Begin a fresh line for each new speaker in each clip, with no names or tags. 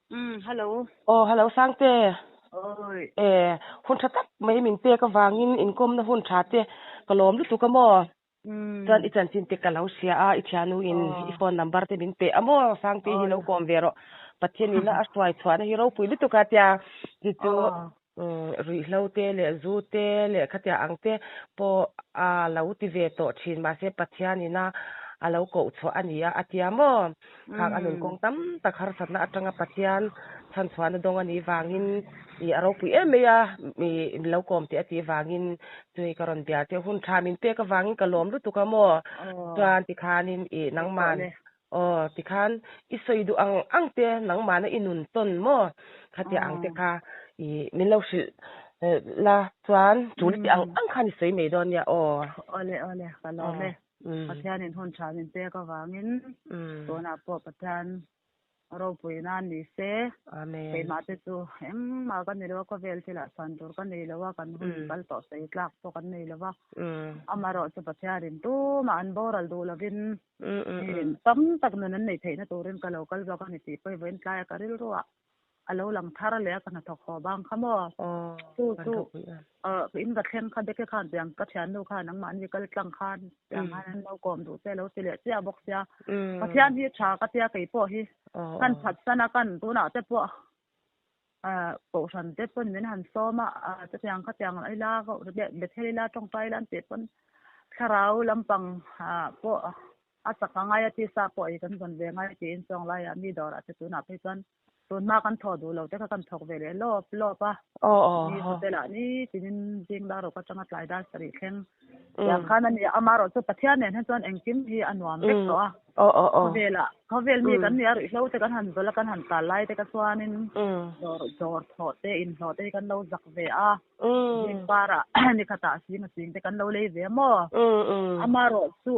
Umm hello.
Aw hello Sangte.
Awi.
E hun tha tak mai min pek avangin inkawmna hun tha te ka lawm lutuk a maw.
Umm.
Chuan i chanchin te ka lo hria a, i thianu in i phone number te min pe a maw Sangte hi lo kawm ve rawh. Pathian ina a hruai chhuahna hi ropui lutuk a tia ti chu ruihhlo te leh zu te leh khatia ang te pawh a lo ti ve tawh thin mahse Pathian ina a lo koh chhuah a ni a a tia maw. Khang a nun kawng tam tak harsatna atanga Pathian chhanchhuahna dawng a nih vangin ih a ropui em mai a, ih lo kawm teh a tih vangin chumi ka rawn bia che hun tha min pek avangin ka lawm lutuk a maw? Chuan tikhanin ih nangman aw tikhan i sawi duh ang ang te nangmahna i nun tawn maw? Khatia ang te kha ih min lo hrilh la chuan tul tih ang ang khan i sawi mai dawn nia aw.
Awle awle ka lawm e. Pathianin hun tha min pek avangin tunah pawh Pathian ropui nan ni se. Keimah te chu engmah ka ni lo a, khawvel thilah chhan tur ka nei lo a, kan hun kal tawh sawi tlak pawh kan nei lo va. Amaherawh chu Pathianin tumah an boral duh lovin tam tak nun an neih theihna turin ka lo kal zawk a ni tih pawh hi vawiin tlaia ka rilruah a lo lang thar leh a ka hnathawk haw bang kha maw? Chu chu in ka thleng kha beke khan tiang ka thiannu khan nangmahni kal tlang khan tiang khan an lo kawm duh che lo ti leh chiah bawk sia. Pathian hi tha ka tia kei pawh hi kan phat san a kan tunah te pawh kohhran te pawn min han sawm a chutiang kha tiang ila Bethel ila tawngtai ila an tih pawn thlarau lampang pawh A chak a ngai a tisa pawh ei kan zawn ve ngai tiin chuang laiah mi dawrah te tunah phei chuan tun hma kan thawh duh lo te kha kan thawk ve leh lawp lawp a. Ni hotel ah nitinin zing dar ruk atanga tlai dar sarih thleng tiang khan a ni a. Amaherawh chu Pathian nen hian chuan engkim hi a nuam vek tawh a. Khawvel ah khawvel mi kan nia ruihhlo te kan han zawlh a kan han tal lai te kha chuanin dawr dawr thawh te inhlawh te hi kan lo zak ve a. Zing parah nikhatah sing a sing te kan lo lei ve maw? Amaherawh chu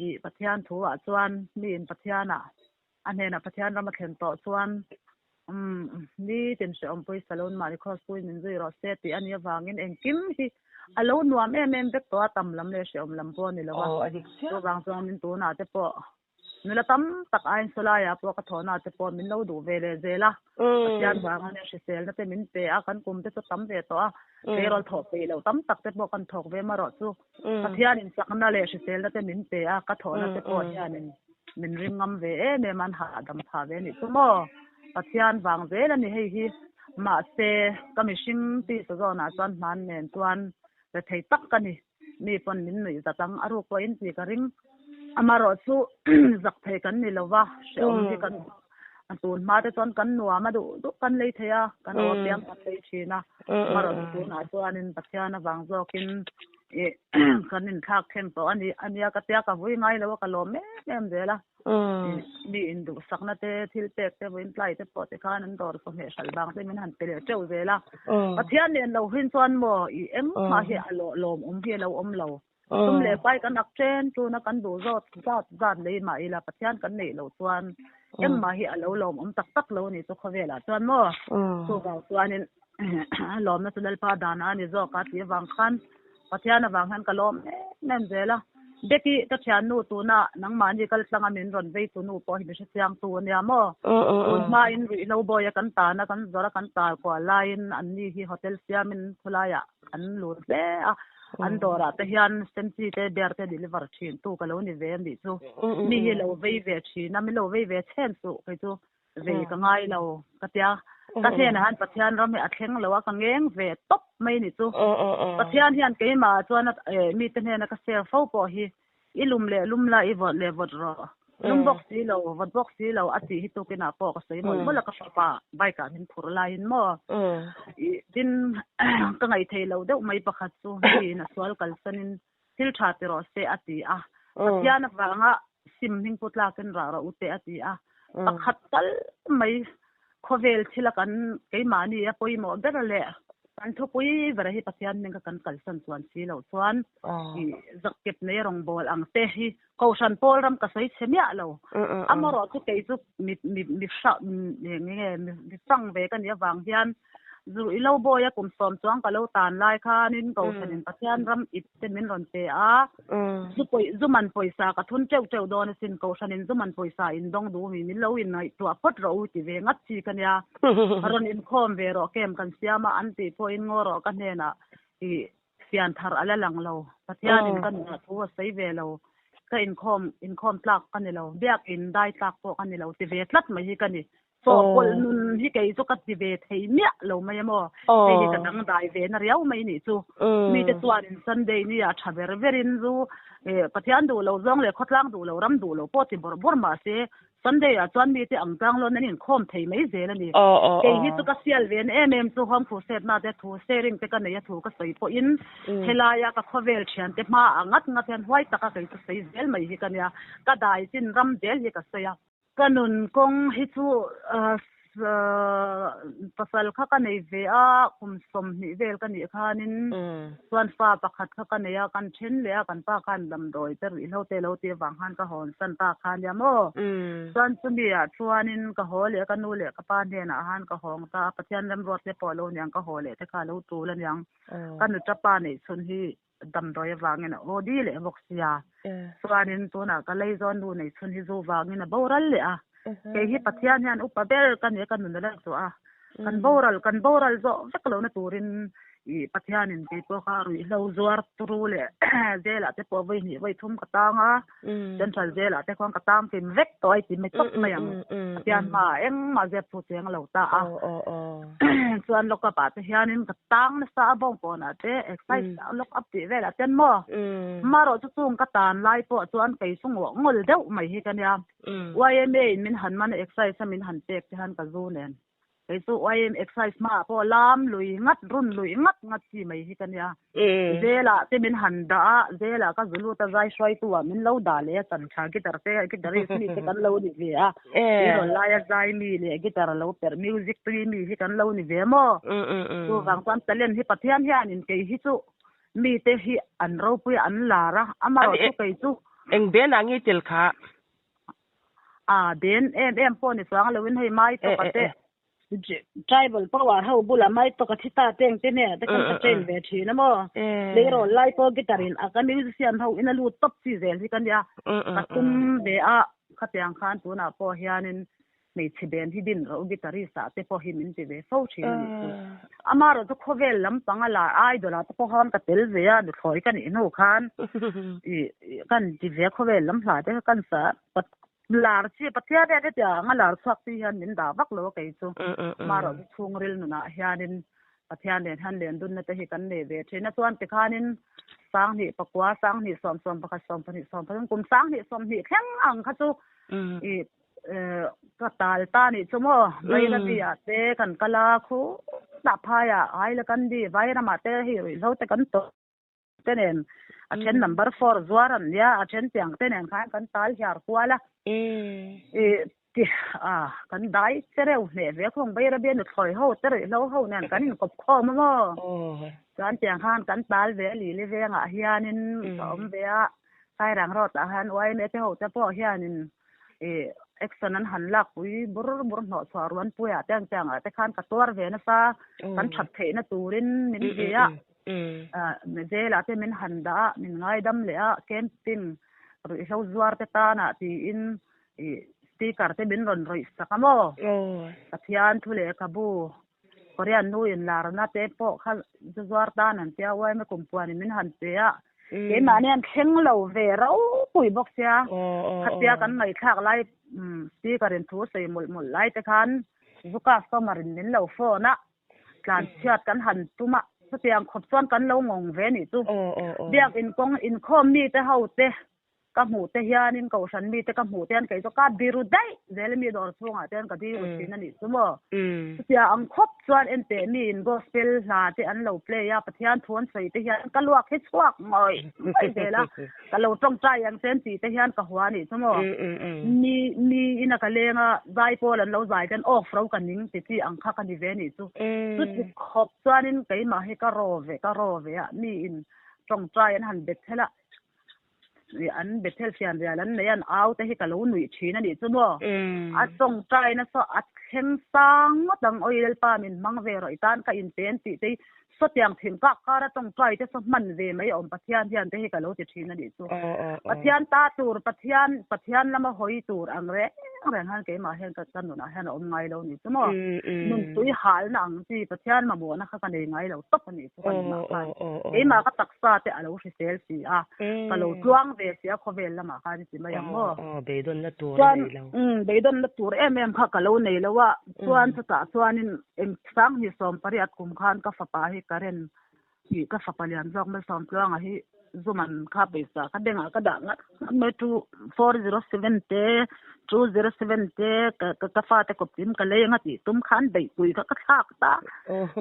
ih Pathian thu ah chuan mi in Pathian ah a hnenah Pathian ram a thlen tawh chuan umm nitin hrehawm pawisa lo mahni cross puiin min zui rawh se tih a nih avangin engkim hi a lo nuam em em vek tawh a, tam lam leh hrehawm lam pawh a ni lo a. Chuvang chuanin tunah te pawh Nula tam tak aiin sawlaiah pawh ka thawhna te pawh min lo duh ve leh zel a, Pathian vanga nia hriselna te min pe a, kan kum te chu tam ve tawh a, tleirawl thawh peih loh tam tak te pawh kan thawk ve marawh chu Pathianin chakna leh hriselna te min pe a, ka thawhna te pawh hianin min ring ngam ve em em a, an hahdam phah ve anih chu maw? Pathian vang zel a ni hei hi, mahse ka mihring tisa zawnah chuan hman nen chuan rethei tak ka ni. Mi pawn min nuih zat ang, a ruk pawhin tih ka ring. Amaherawh chu zak thei kan ni lo va, hrehawm hi kan tun hma te chuan kan nuam a duh duh kan lei thei a, kan aw apiang kan lei thin a. Amaherawh chu tunah chuanin Pathian avang zawkin ih kan inthlak thleng tawh a ni a nia ka tia ka vui ngai lo a, ka lawm em em zel a. Mi induhsakna te, thil pek te, vawiin tlai te pawh tikhan an dawr chawhmeh hralh vang te min han pe leh teuh zel a. Pathian nen lo hin chuan maw i engmah hi a lawmawm hi a lo awm lo. Sum leh pai kan ak chen tuna kan duh zawt zat zat lei mah ila Pathian kan neih loh chuan engmah hi a lo lawmawm tak tak lo a ni chu khawvelah chuan maw. Chuvang chuanin lawmna chu Lalpa danah a ni zawk a tih avang khan Pathian avang hian ka lawm em em zel a. Becky, ka thiannu tuna nangmahni kal tlanga min rawn vei tu nu pawh hi mi hrechiang tu a nia maw? Tun hmain ruihhlo bawia kan tana kan zawrh a kan tal kual laiin anni hi hotel siamin khawlaiah an lut hle a. An dawrah te hian senchi te beer te deliver thin tu ka lo ni ve a nih chu. Mi hi lo vei ve thin a, min lo vei ve chhen suh kei chu. Vei ka ngai lo ka tia. Ka hnenah hian Pathian ram hi a thleng lo a, ka ngeng ve tawp mai ni chu. Pathian hian keimah chuan mite hnena ka share fo pawh hi i lum leh lum la, i vawt leh vawt rawh. Lum bawk si lo, vawt bawk si lo a tih hi tukinah pawh ka sawi mawlh mawlh a, ka fapa bike ah min phurh laiin maw. Tin, ka ngaihtheih loh deuh mai pakhat chu mi in a sual kalsanin thil tha ti rawh se a ti a. Pathian avanga sim hming pu tlakin rah rawh u te a ti a. Pakhat tal mai khawvel thila kan keimahni a pawimawh ber leh kan thupui ber hi Pathian hming kha kan kalsan chuan si loh chuan i zakkep nei rawngbâwl ang te hi Kohhran pawl ram ka sawi chhe miah lo. Amaherawh chu kei chu mi mi mi hrang ve ka nih avang hian. Zu i lo bawi a kum sawm chuang ka lo tan lai khanin Kohhranin Pathian ram ip te min rawn pe a, zu pawi zu man pawisa ka thun teuh teuh dawn asin, Kohhranin zu man pawisa in dawng duh mi min lo inngaihtuah phawt rawh u ti ve ngat chi ka nia. Rawn inkhawm ve rawh kem kan siam a an tih pawhin ngaw rawh ka hnenah i fian thar a la lang lo. Pathianin ka nunah thu a sawi ve lo, ka inkhawm inkhawm tlak ka ni lo, biakin dai tlak pawh ka ni lo ti ve tlat mai hi ka ni. Chawhpawlh nun hi kei chu ka ti ve thei miah lo mai a maw? Hei hi ka dangdai ve na riau mai nih chu. Mite chuanin Sunday ni ah tha ber berin zu Pathian duh lo zawng leh khawtlang duh lo ram duh lo pawh ti bawrh bawrh mah se Sunday ah chuan mite ang tlang lawn an inkhawm thei mai zel a ni. Kei hi chu ka sial ve na em em chu home crusade na te thu sharing te ka nei a thu ka sawi pawhin helaia ka khawvel thiante hma ah ngat ngat hian huai taka kei chu sawi zel mai hi ka nia. Ka dai chin ram zel hi ka sawi a. Ka nun kawng hi chu pasal kha ka nei ve a, kum 20 vel ka nih khanin chuan fa pakhat kha ka nei a, kan then leh a, kan pa khan damdawi te ruihhlo te lo tih avang khan ka hawn san ta kha nia maw. Chuan chumi ah chuanin ka haw leh ka nu leh ka pa hnenah khan ka hawng ta a, Pathian remruat te pawh lo niang ka haw leh te kha a lo tul aniang. Ka nuta pa neih chhun hi damdawi avangin a aw di leh bawk sia. Chuanin tunah ka leizawn nu nei chhun hi zu vangin a boral leh a. Kei hi Pathian hian upa ber ka ni a, ka nun a lak zuah a. Kan boral, kan boral zawh vek lohna turin ih Pathianin kei pawh kha ruihhlo zuar turu leh zelah te pawh vawi hnih vawi thum ka tang a. Central zelah te khuan ka tang kim vek tawh a i ti mai tawp mai ang. Pathian hmaah engmah zep thu cheng a lo ta a. Chuan lock up ah te hianin ka tang nasa a bawng pawnah te exercise lock up tih velah ten maw. Amaherawh chu chung ka tan lai pawh chuan kei chu ngawh ngawl deuh mai hi ka nia. YMA in min han man a exercise a min han pek te hian ka zu nen. Kei chu YM exercise hmaah pawh lam lui ngat run lui ngat ngat chi mai hi ka nia. Zelah te min han dah a, zelah ka zu lut a zai hruaitu ah min lo dah leh a chan tha guitar te guitarist mi te kan lo ni ve a. Tirawl laia zai mi leh guitar lo perh music tui mi hi kan lo ni ve maw? Chuvang chuan talent hi Pathian hianin kei hi chu mite hi an ropui a an lar a, amaherawh chu kei chu.
Eng ben ah nge tel kha?
A ben em em pawh ni chuang loin hei mai tawka te tribal power ho bula mai tawka thi ta teng te hnenah te khan ka train ve thin a maw? Leirawl lai pawh guitar in a ka musician ho in a lut tawp chi zel hi ka nia. Ka tum ve a, khatiang khan tunah pawh hianin hmeichhe ben hi din rawh u guitarist ah te pawh hi min ti ve fo thin a nih chu. Amaherawh chu khawvel lampang a lar idol ah te pawh khan ka tel ve a, nuthlawi ka nih hnu khan ih kan ti ve khawvel lam hla te kha kan sa lar chi Pathian hian hetiang anga lar chhuak chi hian min dah vak lo a kei chu. Amaherawh chu chhungril nunah hianin Pathian nen hian lendunna te hi kan nei ve thin a, chuan tikhanin 2009, 2010, 11, 12, 13 kum 2020 thleng ang kha chu ih ka tal ta nih chu maw Vairavi ah te kan kal a khu tah phai ah Hailakandi Vairam ah te hei ruihhlo te kan tawh te nen a then number four zuar an nia a then tiang te nen khan kan tal hiar kual a ih ti a kan dai che reuh hneh ve khawng Vairavi a nuthlawi ho te ruihhlo ho nen kan inkawp khawm a maw chuan tiang khan kan tal ve a lili vengah hianin ka awm ve a Sairang road ah hian YMA te ho te pawh hianin ih action an han lak pui bur bur hnawh chhuah ruan puiah te ang chiang ah te khan ka tuar ve nasa kan that theihna turin min ti a ah zelah te min han dah a min ngaidam leh a camping ruihhlo zuar te tanah tiin ih speaker te min rawn rawih sak a maw Pathian thu lehkhabu Korean nu in larna te pawh kha zu zuar tan an tia uaima kum puanin min han pe a keimahni an thleng lo ve ropui bawk sia khatia kan ngaihthlak lai speaker in thu sawi mawlh mawlh lai te khan zu customer in min lo phone a tlan chhiat kan han tum a chutiang khawp chuan kan lo ngawng ve nih chu biak inkawng inkhawm mi te ho te Ka hmuh te hianin Kohhran mite ka hmuh te hian kei chu ka biru daih zel mi dawr chhungah te hian ka biru thin a nih chu maw. Chutia ang khawp chuan enteh miin gospel hla te an lo play a, Pathian thu an sawi te hian ka luak hi chhuak ngawih ngawih zel a, ka lo tawngtai ang che an tih te hian ka hua a nih chu maw. Mi mi ina ka leng a, zai pawl an lo zai ten off ro ka ning ti chi ang kha ka ni ve a nih chu. Chuti khawp chuanin keimah hi ka raw ve ka raw ve a, miin tawngtai an han bet thel a. an Bethel fianrial an nei an au te hi ka lo nuih thin a nih chu maw. A tawngtaina saw a thleng sang ngawt ang awi Lalpa min hmang ve rawh i tan ka inpe an tih te hi sawtiang thing kak kara tawngtai te saw hman ve mai awm Pathian hian te hi ka lo ti thin a nih chu. Pathian ta tur Pathian Pathian lama hawi tur ang reng reng hian keimah hian ka nunah hian a awm ngai lo ni chu maw. Nuntui halna ang chi Pathian mamawhna kha ka nei ngai lo tawp a nih chu ka nunah khan. Keimah ka taksa te a lo hrisel si a, ka lo tluang ve si a khawvel lamah khan i ti mai ang maw.
Beidawnna tur a nei lo.
Beidawnna tur em em kha ka lo nei lo a, chuan chutah chuanin eng sanghnih 18 kum khan ka fapa hi current hi ka fapa lian zawk Malsawmtluanga hi zuman kha pawisa ka bengah ka dah ngat ngat mai 2407 te 207 te ka ka fate kawpkim ka lei anga tih tum khan beihpui kha ka thlak ta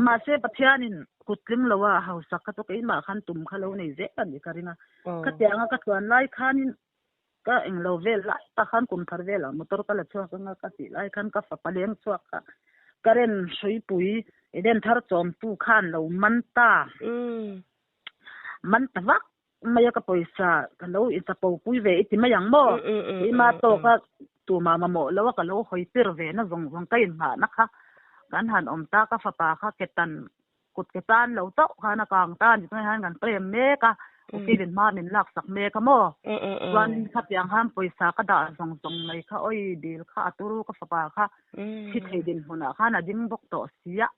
mahse Pathianin kut tling lo a hausak kha chu keimah khan tum kha lo nei zel a nih ka ring a khatianga ka tluan lai khanin ka englo vel lai tak khan kum thar velah motor ka la chhuak anga ka tih lai khan ka fapa leng chhuak kha current hruipui Eden thar chawmtu khan lo man ta man ta vak mai a ka pawisa ka lo inchapo pui ve i ti mai ang maw keima tawka tumah mamawh lo a ka lo hawi pir ve na zawng zawng ka inngahna kha kan han awm ta ka fapa kha ke tan kut ke tan lo chauh khan a kang ta a ni tunah hian kan prem mek a ukilin hma min lak sak mek a maw chuan khatiang khan pawisa ka dah zawng zawng mai kha awi dil kha a turu ka fapa kha thi thei dinhmunah khan a ding bawk tawh si a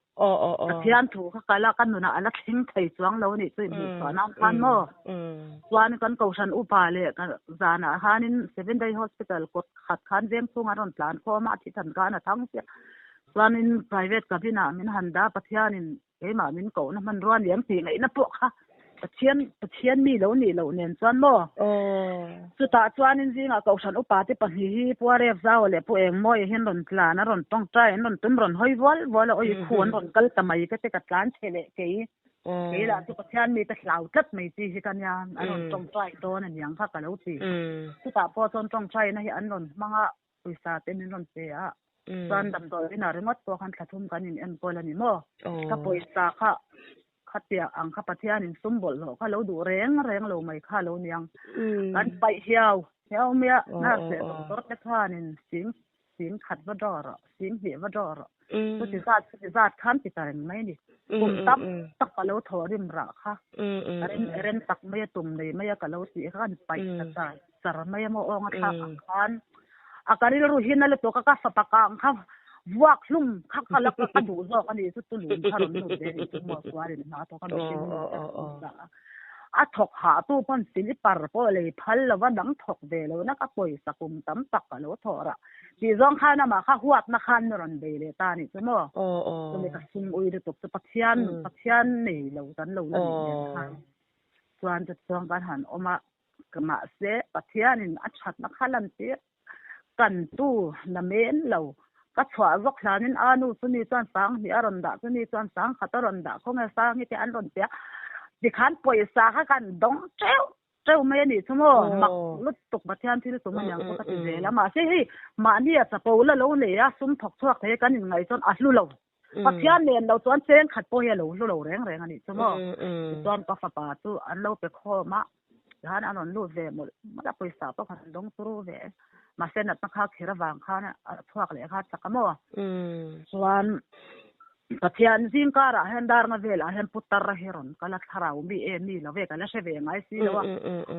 Pathian thu kha kal a ka nunah a la thleng thei chuang lo a nih chu inhmuh chhuah nan khan maw chuan kan kohhran upa leh ka zanah khanin Seven Day Hospital kawt khat khan veng chhungah a rawn tlan khawm a a thi than khan a thang chiah. Chuanin private cabin ah min han dah Pathianin keimah min kohna hmanrua ni ang tih ngaihna pawh kha Pathian Pathian mi lo nih loh nen chuan maw chutah chuanin zingah Kohhran upa te pahnih hi Pu Aref Zau leh Pu Engmawia hian rawn tlan a rawn tawngtai an rawn tum rawn hawi vual vual a awi khu an rawn kal ta mai ka te ka tlan chhe leh kei kei lah chu Pathian mi te hlau tlat mai chi hi ka nia an rawn tawngtai dawn a niang kha ka lo ti chutah pawh chuan tawngtaina hi an rawn hmang a pawisa te min rawn pe a chuan damdawi inah ringawt pawh khan thla thum kan in enkawl a ni maw ka pawisa kha khatia ang kha Pathianin sum bawlhhlawh kha lo duh reng reng lo mai kha lo niang kan paih hiau hiau mai a nurse leh doctor te khanin sing sing khat va draw rawh sing hnih va draw rawh chuti zat chuti zat khan ti ta reng mai a ni kum tam tak ka lo thaw rim rah kha rem rem tak mai a tum nei mai a ka lo tih kha kan paih ta char char mai a maw awnga thlak ang khan a ka rilru hi na lutuk a ka fapa kang kha vuak hlum kha ka la ka duh zawk a ni chu tulum kha rawn lut ve ni chu maw sualin hna thawk a mihring nu te rawn lut a a thawk hah tu pawn silipar pawh lei phal lo va dang thawk ve lo na ka pawisa kum tam tak ka lo thawh rah tih zawng khan amah kha huatna khan mi rawn bei leh ta a nih chu maw chumi ka sum ui lutuk chu Pathian Pathian nei lo kan lo la nih nen khan chuan chutichuan kan han awm a. Mahse, Pathianin a thatna kha lantir kan tu na men lo. Ka chhuah zawk hlanin a nu chumi chuan sang hnih a rawn dah, chumi chuan sang khat a rawn dah, khawnge sang hi te an rawn ti a. Tikhan pawisa kha kan dawng teuh teuh mai a nih chu maw? Mak lutuk Pathian thil tum aniang chu ka ti zel a. Mahse hei mahni a chapo la lo nei a, sum thawk chhuak thei kan inngaih chuan a hlu lo. Pathian nen lo chuan cheng khat pawh hi a lo hlu lo reng reng a nih chu maw. Tichuan ka fapa chu an lo pe khawm a, tihan an rawn lut ve mawlh mawlh a, pawisa pawh khan an dawng turu ve. Mahse natna kha kher avang khan a chhuak leh kha chak a maw. Chuan Pathian zing karah hian darnga velah hian putar a hi rawn kal a, thlarau mi em mi lo ve ka la hre ve ngai si lo a.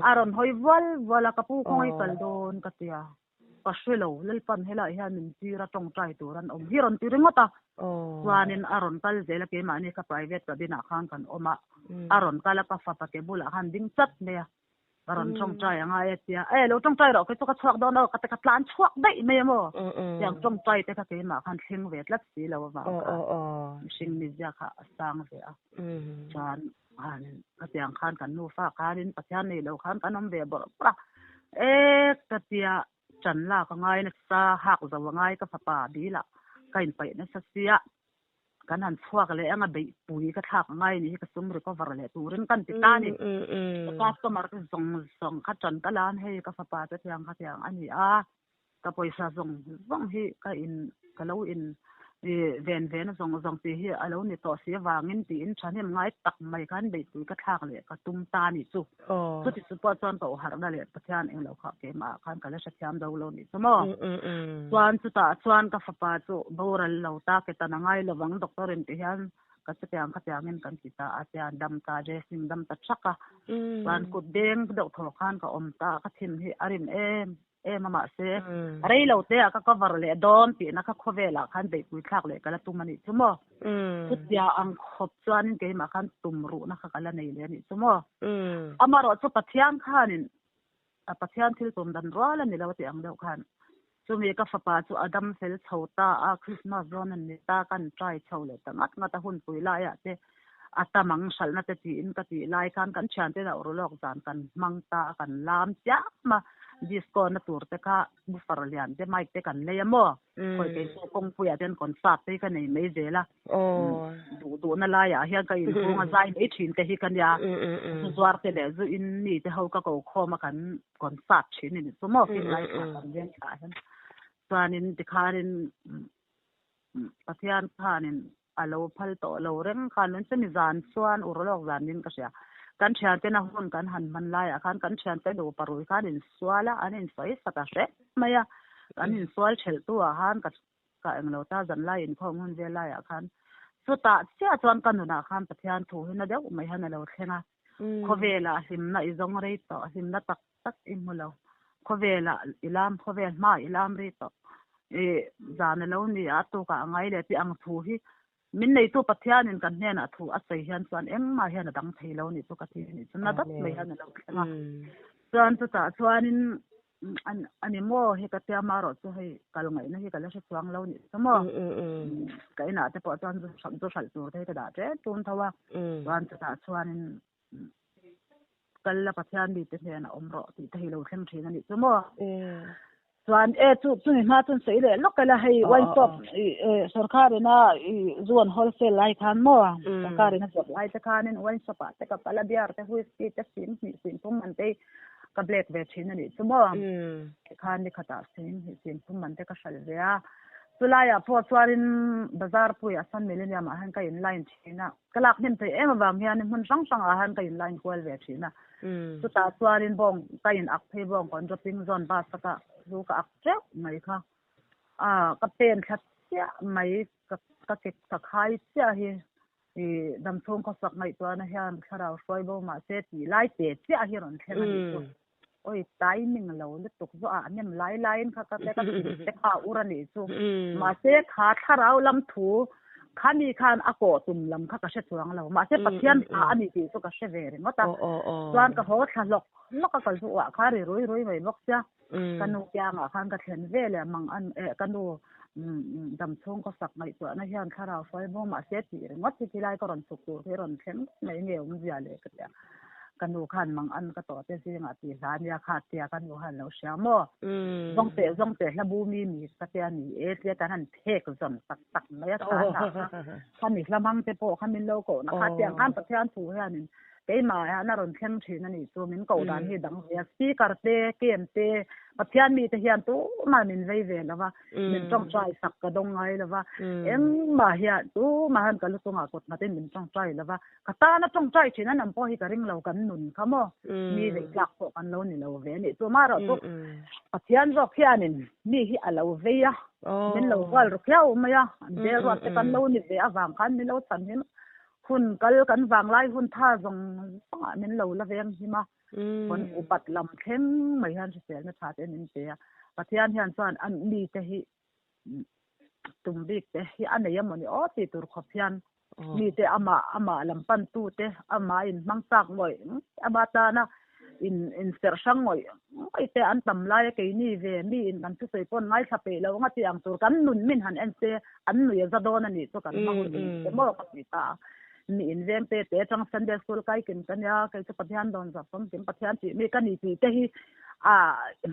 A rawn hawi vual vual a, ka pu khawngaih kal dawn ka ti a. Ka hre lo, Lalpan helaiah hian min tir a tawngtai tur an awm hi rawn ti ringawt a. Chuanin a rawn kal zel a, keimahni kha private cabin ah khan kan awm a, a rawn kal a ka fapa ke bulah khan ding chat mai a, ka rawn tawngtai a ngai a tia, e lo tawngtai rawh kei chu ka chhuak dawn a, ka ka tlan chhuak daih mai a maw, tiang tawngtai te kha keimah khan thleng ve tlat si lo avang khan mihring mizia kha a sang ve a, chuan khatiang khan kan nufa khanin Pathian nei lo khan kan awm ve bawrh bawrh a, e ka tia chan lak a ngai nasa hak zo a ngai ka fapa bilah ka inpaih nasa sia kan han chhuak leh anga beihpui ka thlak a ngai ni hi ka sum recover leh turin kan ti ta a ni ka customer te zawng zawng kha chan ka lan hei ka fapa te thiang khatiang a ni a ka pawisa zawng zawng hi ka in ka lo in. I ven ve na zawng zawng tih hi a lo ni tawh si avangin tiin thahnem ngai tak mai khan beihpui ka thlak leh ka tum ta a nih chu. Chuti chu pawh chuan ka uharhna leh Pathian englo kha keimah ah khan ka la hrethiam do lo nih chu maw. Chuan chutah chuan ka fapa chu boral lo ta ke tan a ngai lovang doctor in ti hian ka chutiang khatiangin kan ti ta a tia dam ta dressing dam ta thak a. Chuan kut deng deuh thaw khan ka awm ta ka thin hi a rim em. Em a mahse rei lo te ah ka cover leh dawn tihna kha khawvel ah khan beihpui thlak leh ka la tum a nih chu maw. Chutia ang khawp chuanin keimah khan tum ruhna kha ka la nei leh a nih chu maw. Amaherawh chu Pathian khanin a Pathian thil tum dan rual a ni lo tih ang deuh khan chumi ka fapa chu a dam fel chho ta a, Christmas dawn a ni ta kan try chho leh ta ngat ngat a hunpui laiah te a tam ang hralhna te tiin ka tih lai khan kan thiante in a ur lawk zan kan hmang ta a kan lam chiam a disco na tur te kha buffer lian te mic te kan lei a maw khawi kei pawh kawngpui ah ten concert te hi ka nei mai zel a duh duh na lai ah hian ka inhung a zai mai thin te hi ka nia zu zuar te leh zu in mi te ho ka ko khawm a kan concert thin a ni chu maw fin lai thla kan veng thlah hian chuanin tikhanin Pathian khanin a lo phal tawh lo reng khan min chumi zan chuan ur lawk zan in ka hria. Kan thiantena hun kan han hman laiah khan kan thiante nupa rui khan insual a, an insawi sat a hrep mai a. Kan insual thelh tu ah khan ka ka englo ta zan lai inkhawm hun vel laiah khan chutah chiah chuan ka nunah khan Pathian thu hi na deuh mai hian a lo thleng a. Khawvelah hlimna i zawng rei tawh, hlimna tak tak i hmu lo. Khawvelah i lam, khawvel hmaah i lam rei tawh. I zan a lo ni a, a tukah a ngai leh tih ang thu hi min neitu Pathianin kan hnenah thu a sawi hian chuan engmah hian a dang thei lo nih chu ka ti a nih chu. Na dat mai hian a lo thleng a. Chuan chutah chuanin a ni maw hei ka tia marawh chu hei kal ngaihna hi ka la hre chuang lo nih chu maw. Ka inah te pawh chuan zu hralh tur te hi ka dah ṭet ṭun tho a. Chuan chutah chuanin kal la Pathian mite hnenah awm rawh tih te hi lo thleng thin a nih chu maw. Chuan e chu chumi hma chuan sawi leh lawk ila hei wine shop sorkar ina i zu an wholesale lai khan maw sorkar ina zawrh lai te khanin wine shop ah te ka kal a beer te whisky te sing hnih sing thum man te ka black ve thin a nih chu maw. Tikhan nikhatah sing hnih sing thum man te ka hral ve a. Chulaiah pawh chuanin bazar pui a San Millennium ah hian ka in line thin a. Ka lak hnem theih em avang hian hmun hrang hrangah hian ka in line kual ve thin a. Chutah chuanin bawng ka in ak phei bawng kawn dropping zone bus a ka zu ka ak teuh mai kha. A ka pen thla chiah mai ka ka ke ka khai chiah hi i damchhung khawsak ngaihtuahna hian thlarau hruai bo mahse tih lai te chiah hi rawn thleng a nih chu. Oi timing lo lutuk chu a nem lai laiin kha ka ka thin te kha ur a nih chu. Mahse kha thlarau lam thu kha mi khan a kawh tum lam kha ka hre chuang lo. Mahse Pathian hla a ni tih chu ka hre ve ringawt a. Chuan ka haw thla hlawk hlawk a ka zu ah kha ri rui rui mai bawk sia. Ka nu kiangah khan ka thlen ve leh mang an eh ka nu damchhung ka sak ngaihtuahna hian thlarau hruai bo mahse tih ringawt hi khilai ka rawn chhuk tur khi rawn thleng mai nge awmzia leh ka tia. Ka nu khan mang an ka tawh te zingah tih hla nia kha tia ka nu khan lo hria maw? Zawng teh zawng teh hla bu mi mi ka tia ni e tia kan han phek zawn tak tak mai a kha hla kha. Khami hla hmang te pawh kha min lo koh na kha tiang khan Pathian thu hianin keimah hian a rawn thleng thin a nih chu min koh dan hi dang ve a. Speaker te, kem te, Pathian mite hian tumah min vei ve lo va. Min tawngtai sak ka dawng ngai lo va. Engmah hian tumah hian ka lu chungah kut nghatin min tawngtai lo va. Ka tana tawngtai thin an awm pawh hi ka ring lo kan nun kha maw mi vei tlak pawh kan lo ni lo ve a nih chu amaherawh chu Pathian zawk hianin mi hi a lo vei a min lo hual ru khiau mai a an bel ruat te kan lo ni ve avang khan min lo chhan him hun kal kan vanglai hun tha zawng zawngah min lo la veng him a hun upat lam thleng mai hian hriselna tha te min pe a Pathian hian chuan an mite hi tum bik te hi a nei emawni aw tih tur khawp hian mite amah amah lam pan tu te amah in hmang chak ngawih ama tana in in serh hrang ngawih ngawih te an tam lai a keini ve mi in kan thusawi pawn ngaithla peih lo anga tih ang tur kan nun min han en se an nui a za dawn a nih chu kan hmang nun te maw ka ti ta a mi in veng te te atang Sunday school kai kim ka nia kei chu Pathian dawn zawk awm kim Pathian tih mi ka ni tih te hi a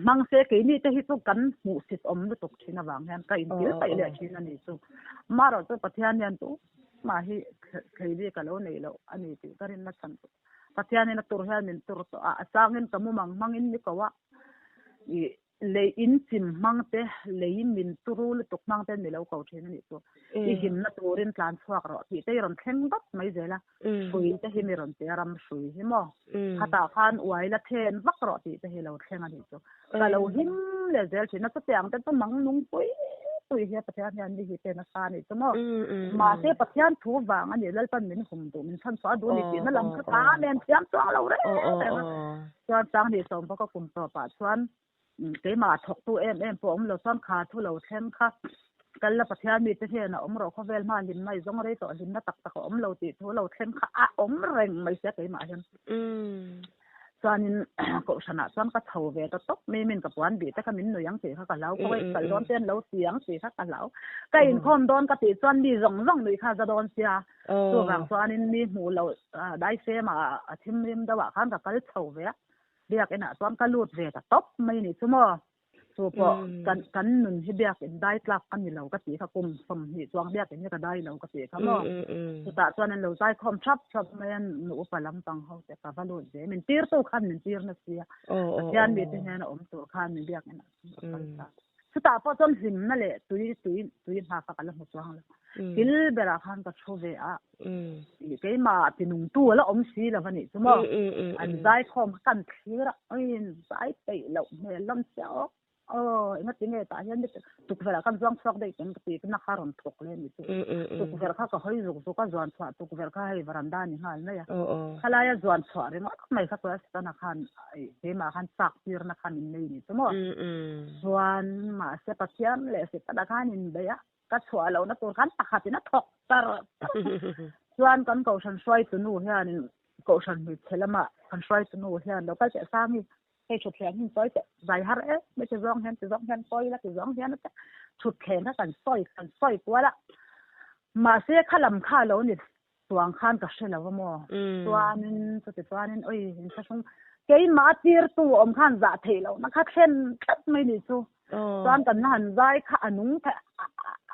hmang se keini te hi chu kan hmuhsit awm lutuk thin avang hian ka intil paih leh thin a ni chu. Marawh chu Pathian hian tu mah hi thlei bik a lo nei loh a ni tih ka rinna chhan chu Pathianin a tur hian min tur tawh a, a changin ka mumang hmangin ni ko a i. Lei in chim hmang te, lei min turu lutuk hmang ten mi lo ko thin a nih chu. I himna turin tlan chhuak rawh tih te i rawn thleng vat mai zel a. Hrui te hi mi rawn ti a, ram hrui hi maw. Khatah khan uai la then vak rawh tih te hi lo thleng a nih chu. Ka lo him leh zel thin a, chutiang te chu mang nung pui pui hi a Pathian hian mi hi te nasa a nih chu maw. Mahse Pathian thu vang a nih Lalpan min hum duh, min chhan chhuah a duh a ni tihna lam kha ka men thiam chuang lo reng reng a. Chuan Sanghnih sawm bawk a kum tawpah chuan keimah thawktu em em pawh awm lo chuan kha thu lo thleng kha kal la Pathian mite hnenah awm rawh khawvel hma hlimna i zawng rei tawh hlimna tak tak a awm lo tih thu lo thleng kha a awm reng mai sia keimah hian. Chuanin kohhranah chuan ka chho ve ta tawp mai min ka puan bih te kha min nui ang tih kha ka hlau khaw i kal dawn te an lo ti ang tih kha ka hlau. Ka inkhawm dawn ka tih chuan mi zawng zawng nuih kha za dawn sia. Chuvang chuanin mi hmuh loh daifem ah a thimrim deuh ah khan ka kal chho ve a, biakinah chuan ka lut ve ta tawp mai ni chu maw. Chu pawh kan kan nun hi biakin dai tlak ka ni lo ka tih kha kum 20 chuang biakin hi ka dai lo ka tih kha maw. Chutah chuan an lo zaikhawm thap thap mai a, nu upa lampang ho te ka va lut ve. Min tirtu khan min tir nasi a, Pathian mite hnena awm tur khan min biakinah chuan ka kal ta. Chutah pawh chuan hlimna leh tui tui tui hna kha ka la hmu chuang lo. Thil berah khan ka thu ve a, keimah tinungtu a la awm si lo a nih chu maw. An zaikhawm kha kan thlir a, oi zai peih loh hmel lam chiah awk. Aw engati nge tah hian tukverh ah khan zuang chhuak daih teng ka ti na kha rawn thawk le ni chu. Tukverh kha ka hawi zuk zuk a, zuan chhuah tukverh kha hei varanda a ni nghal mai a. Khalaia zuan chhuah ringawt mai kha chuan Setana khan keimah khan chak tirna kha min nei ni chu maw. Chuan mahse Pathian leh Setana khan inbeih a, ka chhuah lohna tur khan pakhatin a thawk tar tar. Chuan kan kohhran hruaitu nu hianin kohhran hmeichhe lamah kan hruaitu nu hian lo kal teh sang hi hei thutthleng hi sawi teh zai har em mai ti zawng hian ti zawng hian sawi la ti zawng hian a che thutthleng kha kan sawi kan sawi kual a mahse kha lam kha lo ni chuang khan ka hre lo a maw chuanin chuti chuanin oi inthlahrung keimah a tirtu awm khan zah theih lohna kha thlen tlat mai ni chu chuan kan la han zai kha a nung theih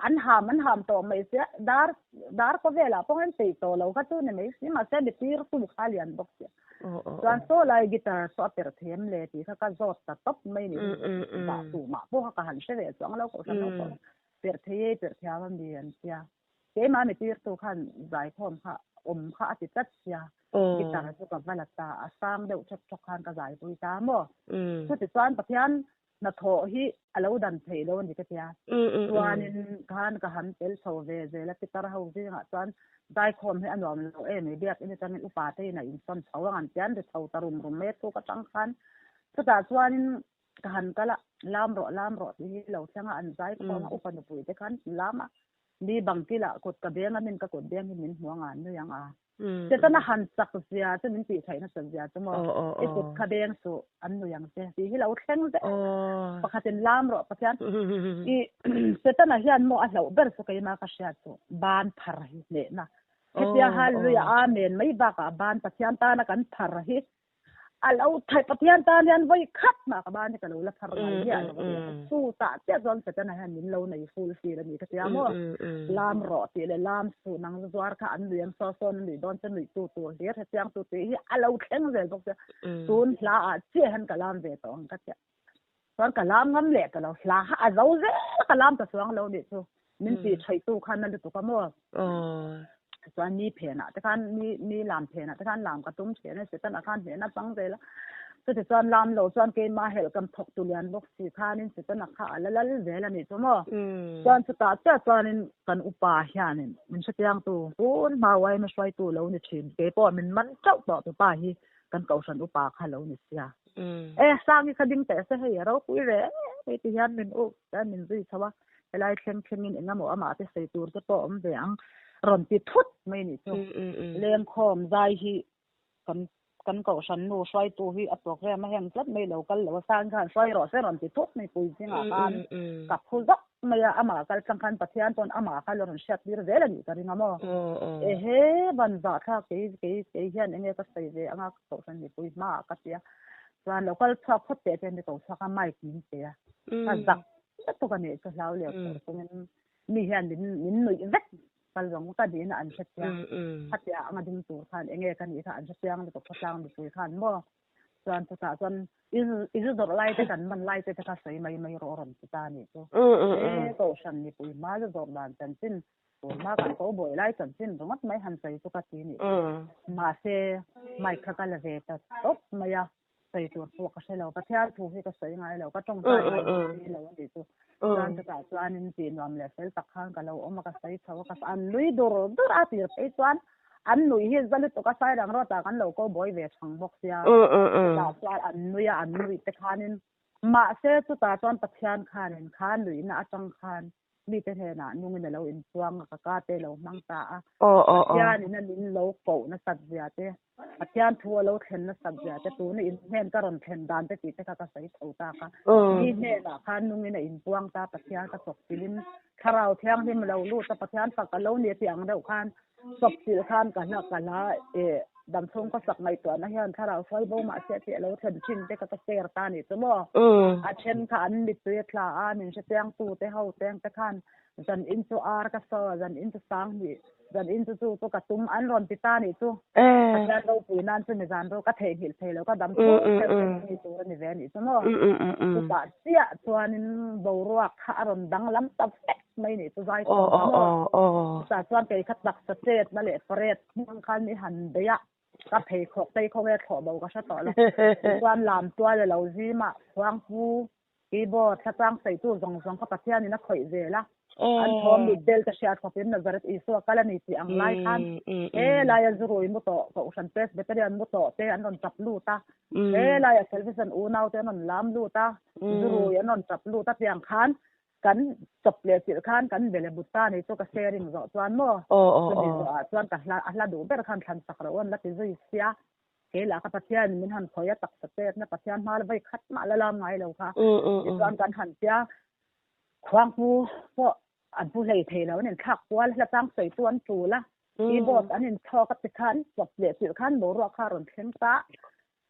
an ham an ham tawh mai sia dar dar khawvelah pawh hian peih tawh lo kha chu ni mai si mahse mi tirtu kha a lian bawk sia chuan saw lai guitar saw a perh them le tih kha ka zawt ta tawp mai ni dah tumah pawh kha ka han hre ve chuang lo kohhran ho pawh perh thei e perh thiam a mi an tia keimah mi tirtu khan zaikhawm kha awm kha a ti tlat sia guitar chu ka va la ta a sang deuh thek thawk khan ka zaipui ta maw chuti chuan Pathian hnathawh hi a lo dan theih lo a ni ka tia. Chuanin khan ka han tel chho ve zel a, pitar ho zingah chuan zaikhawm hi a nuam lo em i biakin atangin upa te in a insawn chho ang an tian ri chho ta rum rum mai a thuk atang khan. Chutah chuanin ka han kal a, lam rawh lam rawh tih hi lo thleng a, an zaikhawm a, upa nupui te khan lam a, mi bang kilah kut ka beng a, min ka kut beng hi min hmu ang a, an nui ang a. Setana han chak zia chu min tih theihna chak zia chu maw i kut kha beng suh an nui ang che tih hi lo thleng zel pakhatin lam rawh Pathian i Setana hian maw a hlauh ber chu keimah ka hriat chu ban phar hi hnehna hetia hallelujah amen mai bakah ban Pathian tana kan phar hi A lo thaih Pathian tan hian vawi khat mah ka ban hi ka lo la phar ngai miah lo a ti a. Chu tah chiah chuan Setana hian min lo nei full feel a ni ka tia maw. Lam rawh tih leh lam suh nang zuar kha an nuih ang saw sawn a nuih dawn che nuih tu tur hlir hetiang tu tih hi a lo thleng zel bawk sia. Tun hla ah chiah hian ka lam ve tawh ang ka tia. Chuan ka lam ngam leh ka lo hla kha a zo zel a ka lam ta chuang lo nih chu min tih thaih tu khan a lutuk a maw. Chuan mi phenah te khan mi mi lam phenah te khan lam ka tum thin a Setana khan hnehna chang zel a. Chuti chuan lam lo chuan keimah helh kam thawk tu lian bawk si khanin Setana kha a la lal zel a nih chu maw. Chuan chutah chiah chuanin kan upa hianin min hrechiang tu tun hma uaima hruaitu lo ni thin keipawh min man teuh tawh tu pa hi kan kohhran upa kha lo ni sia. E Sangi kha ding teh se hei a ropui reng hei ti hian min u chuan min zui chho a, helai thleng thlengin eng emaw amah te sawi tur te pawh awm ve ang rawn ti thut mai nih chu. Lengkhawm zai hi kan kan kohhran nu hruaitu hi a program a heng tlat mai lo kal lo a Sangi khan hruai rawh se rawn ti thut mai pui zingah khan ka phu zak mai a, amah kal tlang khan Pathian pawn amah kha la rawn hriat tir zel a nih ka ring a maw. Ehe ban zah thlak kei kei kei hian enge ka sawi ve anga ka kohhran mipui hmaah ka ti a, chuan lo kal chhuak phawt teh te ni ko chhuak a mic min pe a, ka zak lutuk a nih chu hlau leh khawh chungin mi hian min min nuih vek kal zawng ka nihna an hre chiang, khatia anga ding tur khan enge ka nih kha an hre chiang lutuk khawtlang mipui khan maw. Chuan chutah chuan i i zu zawrh lai te kan man lai te te kha sawi mai mai rawh a rawn ti ta a nih chu. He kohhran mipui hma zu zawrh dan chanchin tur hma kan ko buai lai chanchin ringawt mai han sawi chu ka ti nih chu. Mahse mic kha ka la ve ta tawp mai a, sawi tur pawh ka hre lo. Pathian thu hi ka sawi ngai lo, ka tawngtai ngai bawk si lo a nih chu. Chuan chutah chuanin tih nuam leh fel tak khan ka lo awm a, ka sawi chho a, ka an nui dur dur a tir phei chuan an nui hi za lutuk a Sairang rawt ah kan lo ko buai ve thang bawk sia. Chutah chuan an nui a, an nuih te khanin mahse chutah chuan Pathian khanin kha nuihna atang khan mite hnenah nungin a lo inpuang a, ka ka te lo hmang ta a. Pathianin a min lo koh nasat zia te, Pathian thu a lo thlen nasat zia te, tuna in hnen ka rawn thlen dan te tih te kha ka sawi chho tak a. Mi hnenah khan nungin a inpuang ta, Pathian ka chawpchilhin Thlarau Thianghlim a lo lut a, Pathian fak a lo ni a tih ang deuh khan chawpchilh khan ka hla ka hla e damchhung ka sak ngaihtuahna hian Thlarau hruai bo mahse tih a lo thlen thin te kha ka share ta a nih chu maw. A then kha an mittui a thla a, min hrechiangtu te ho teng te khan zan in chu ar ka saw, zan in chu sang hnih, zan in chu chu chu ka tum an rawn ti ta a nih chu. Pathian ropui nan chu mi zan ro ka theihnghilh thei lo, ka dam chhung kher kher ni tur a ni ve a nih chu maw. Chutah chiah chuanin boruak kha a rawn danglam ta vek mai nih chu zai khawm kha maw. Chutah chuan kei kha taksa chetna leh parade hmang khan i han bei a, ka pheikhawk tei khaw nge thlawh bo ka hre tawh lo. Tichuan lam tual a lo zim a, khuangpu Keyboard, thla chang sawitu zawng zawng kha Pathianin a khawih zel a, an thawm mit bel te hriat khawpin Nazareth Isua kal a ni tih ang lai khan he laia zurui mu tawh, Kohhran Presbyterian mu tawh te an rawn tap lut a, he laia Salvation unau te an rawn lam lut a, zurui an rawn tap lut a tiang khan kan chawp leh chilh khan kan bele but ta ni chu ka sharing zawh chuan maw chumi zawhah chuan ka hla a hla duh ber khan thlan sak loh an la ti zui sia. Kei lah kha Pathian in min han khawi a taksa pekna Pathian hma la vai khat mah la lam ngai lo kha. Tichuan kan han tia khuangpu pawh an pu hlei thei lo an inthlak kual hla chang sawi chu an tul a. Keyboard an inchhawk a ti khan chawp leh chilh khan boruak kha a rawn thleng ta.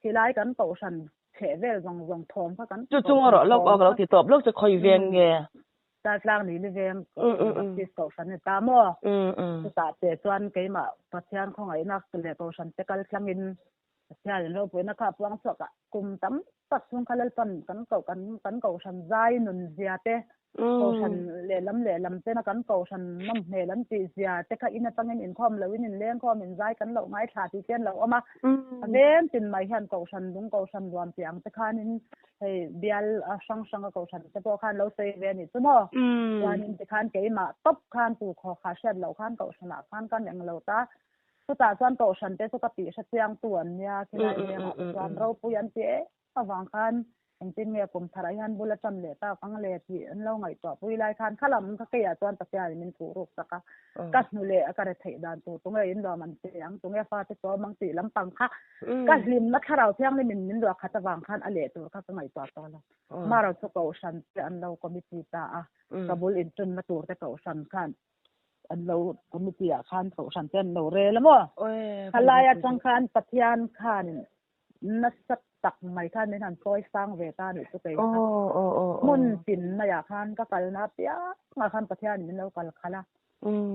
Khilai kan kohhran chheh vel zawng zawng thawm kha kan
Chu chung erawh lawk awk lo ti tawp lawk che khawi veng nge?
Tartlang ni ni veng Baptist kohhran ni ta maw? Chutah che chuan keimah Pathian khawngaihna leh kohhran te kal tlangin Pathianin ropuina kha a puang chhuak a, kum tam tak chhung kha Lalpan kan koh kan kan kohhran zai nun zia te, kohhran lehlam lehlam tena kan kohhran nawm hmel an tih zia te kha in atangin inkhawm loin inlengkhawm inzai kan loh ngaithla tih te an lo awm a. A veng tin mai hian kohhran lung kohhran luam tih ang te khanin hei bial hrang hrang a kohhran te pawh khan lo sawi ve a nih chu maw. Chuanin tikhan keimah tawp khan tu khaw kha hriat loh khan kohhranah khan kan eng lo ta. Chutah chuan kohhran te chu ka tih hre chiang tu an nia khilai vengah te chuan ropui an ti em avang khan engtin nge kum tharah hian bul a tan leh tak ang le tih an lo ngaihtuah pui lai khan khalam kha keiah chuan Pathianin min khuh ruk sak a. Ka hnu leh a ka re theih dan tur tunge in nuam an ti ang tunge fate chawm ang tih lampang kha ka hlimna thlarau thianghlim in min ruah khat avang khan a leh tur kha ka ngaihtuah tawh lo. Mara chu kohhran te an lo committee ta a, ka bul inṭunna tur te kohhran khan an lo committee ah khan kohhran te an lo rel a maw. Khalai atang khan Pathian khanin nasa tak mai khan min han sawi sang ve ta nih chu kei kha. Hmun tin maiah khan ka kalna apiangah khan Pathianin min lo kal khalh a.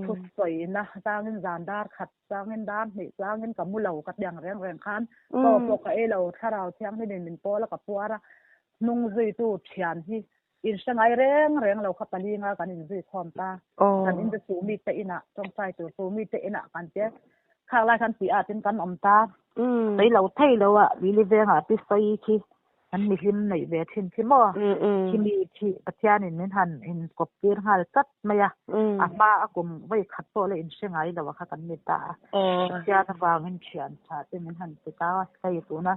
Thusawina changin zan dar khat changin dar hnih changin ka mu lo ka tiang reng reng khan chaw pawh ka ei lo thlarau thianghlimin min pawl a ka puar a hnung zuitu thian hi in hre ngai reng reng lo kha palinga kan inzui khawm ta kan in chu mi te inah tawngtai tur chu mi te inah kan tia khak lai khan tih ah tin kan awm ta sawi lo thei lo a lili vengah pi sawi khi An mihlim neih ve thin khi maw? Khimi khi Pathianin min han inkawp tir nghal chat mai a, a hma a kum vawi khat pawh la inhre ngai lo a kha kan ni ta a. Pathian avangin thian tha te min han ti ta a, hei tuna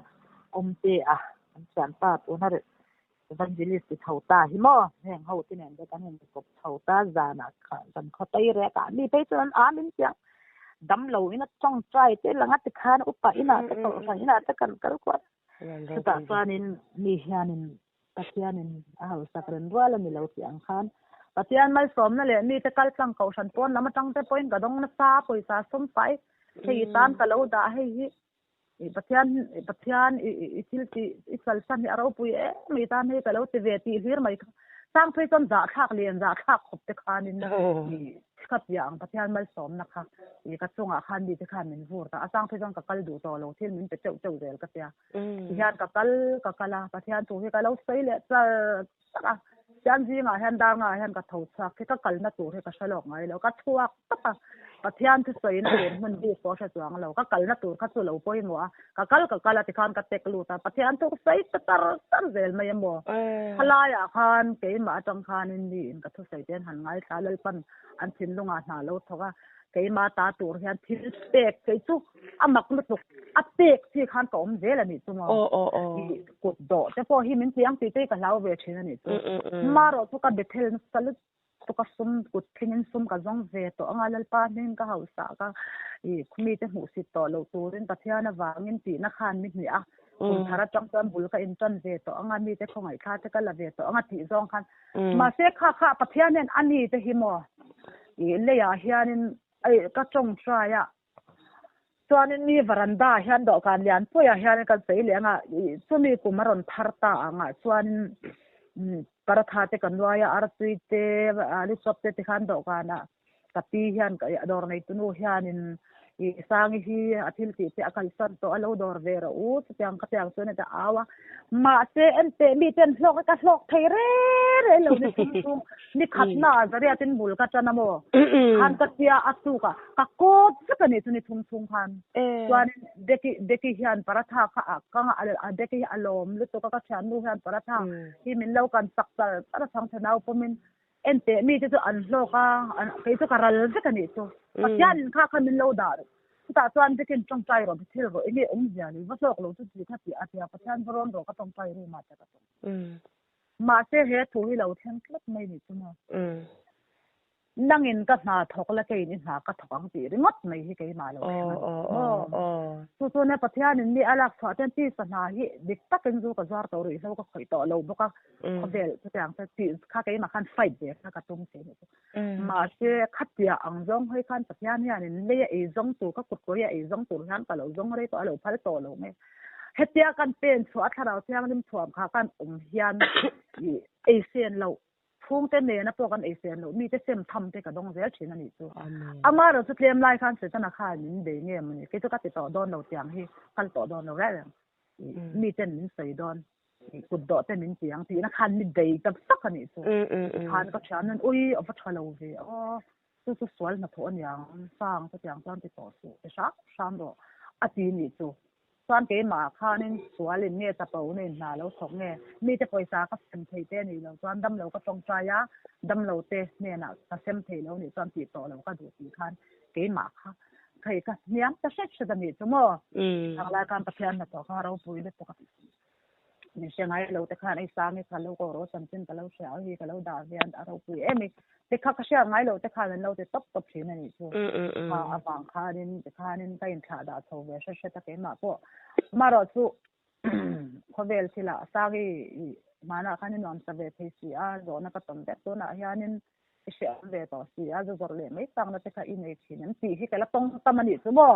awmte a kan thianpa tuna evangelist ti chho ta hi maw? Heng ho te nen te kan inkawp chho ta zanah kha zan khaw tei rek ah mi phei chuan an am in chiang damlo in a tawngtai te lang a tikhan upa inah te kohhran inah te kan kal kual Chutah chuanin mi hianin Pathianin a hausak reng rual a ni lo tih ang khan Pathian malsawmna leh mite kaltlang kohhran pawn lam atang te pawhin ka dawng nasa a, pawisa sawmfai hei i tan ka lo dah hei hi i Pathian Pathian i thil tih i chalsan hi a ropui em i tan hei ka lo ti ve tih hlir mai kha chang phei chuan zahthlak lian zahthlak khawp te khanin i. Ka piah ang Pathian malsawmna kha i ka chungah khan mite khan min vur ta. A chang phei chuan ka kal duh tawh lo, thil min pe teuh teuh zel ka tia. Tihian ka kal ka kal a, Pathian thu hi ka lo sawi leh char char a. Tian zingah hian dar ngah hian ka tho chhuak hi ka kalna tur hi ka hre lawk ngai lo. Ka chhuak tawp a, Pathian thu sawina tur hmun bik pawh hre chuang lo. Ka kalna tur kha chu lo pawimawh a, ka kal ka kal a tikhan ka tek lut a, Pathian thu ka sawi ta char char zel mai a maw. Khalaiah khan keimah atang khanin miin ka thusawi te an han ngaithla a, Lalpan an thinlungah hna lo thawk a, keimah ta tur hian thil pek kei chu a mak lutuk a pek chi khan ka awm zel a nih chu maw. I kut dawh te pawh hi min ti ang tih te hi ka hlau ve thin a nih chu. Marawh chu ka bethel nasa lutuk. Chu ka sum kut thlengin sum ka zawng ve tawh anga Lalpa hming ka hausa ka i mite hmuhsit tawh loh turin Pathian avangin tihna khan mi hnih a, kum thar atang chuan bul ka intan ve tawh anga mite khawngaihthla te ka la ve tawh anga tih zawng khan mahse kha kha Pathian hian a ni te hi maw i leiah hianin ei ka tawngtai a chuanin mi varanda ah hian dawhkan lian puiah hianin kan sawi leh anga chumi kum a rawn thar ta angah chuanin paratha te ka nuai a artui te alu chop te tikhan dawhkanah ka pi hian dawr neitu nu hianin ih Sangi hi a thil tih te a kalsan tawh a lo dawr ve rawh u chutiang khatiang chuan a au a mahse enteh miten hlawk ka hlawk thei reng reng lo ni chung chung Ni khatna ah zariatin bul ka tan a maw? Khan ka tia a tuk a, ka kawt vek a nih chu ni thum chhung khan. Chuanin Becky Becky hian paratha kha a kang a, a Becky hi a lawm lutuk a, ka thiannu hian paratha hi min lo kan chak char char a chhang chhe nau pawmin en teh mi te chu an hlawk a, kei chu ka ral vek a nih chu. Pathianin kha kha min lo dah chutah chuan Becky'n tawngtai rawh thil rawh enge awmzia lei va hlawk lo chu ti kha ti a tia Pathian va rawn rawh ka tawngtai room ah te ka tawng. Mahse he thu hi lo thleng tlat mai ni chu maw? Nangin ka hna thawk la keiin i hna ka thawk ang tih ringawt mai hi keimah lo thleng a ni maw? Chu chu nia Pathianin mi a lak chhuah chuan tisa hna hi dik takin zu ka zuar tawh ruihhlo ka khawih tawh lo bawk a, khawvel chutiang te tih kha keimah khan fight ve kha ka tum thei ni chu. Mahse khatiah ang zawng hawi khan Pathian hianin lei a ei zawng tur ka kut kawih a ei zawng tur hian ka lo zawng rei tawh a lo phal tawh lo mai. Hetia kan pen chhuah a thlarau thianghlim thuam kha kan awm hian i ei sen loh chhungte nena pawh kan ei sen loh mite sem tham te ka dawng zel thin a nih chu. Amaherawh chu tlem lai khan Setana khan min bei nge mawni kei chu ka ti tawh dawn lo tiang hi kal tawh dawn lo reng reng miten min sawi dawn kut dawh te min ti ang tihna khan mi bei ta vak a nih chu. Khan ka thiam nan ui a va tha lo ve aw chu chu sual hnathawh a niang sang chutiang chuan ti tawh suh ti hram hram rawh a ti nih chu. Chuan keimah khanin sual in nge chapo na in hna lo thawk nge mite pawisa ka sem thei te nih loh chuan damlo ka tawngtai a, damlo te hnenah ka sem thei lo nih chuan tih tawh lo ka duh tih khan keimah kha hei ka hniam ta hret hret a nih chu maw. Thanglai khan Pathian hnathawh kha ropui lutuk a. Min hre ngai lo te khan ei sang i ka lo ko rawh chanchin ka lo hria a hi ka lo dah ve a ropui em i te kha ka hriat ngai lo te khan an lo ti tawp tawp thin a nih chu kha avang khanin ti khanin ka inthlah dah chho ve hret hret a keimah pawh amaherawh chu khawvel thilah sang i hmanah khan i nuamsa ve thei si a zawhna ka tawn vek tunah hianin I hre awm ve tawh si a, zu zawrh leh mai chakna te kha i nei thin em tih hi ka la tawng tam a nih chu maw?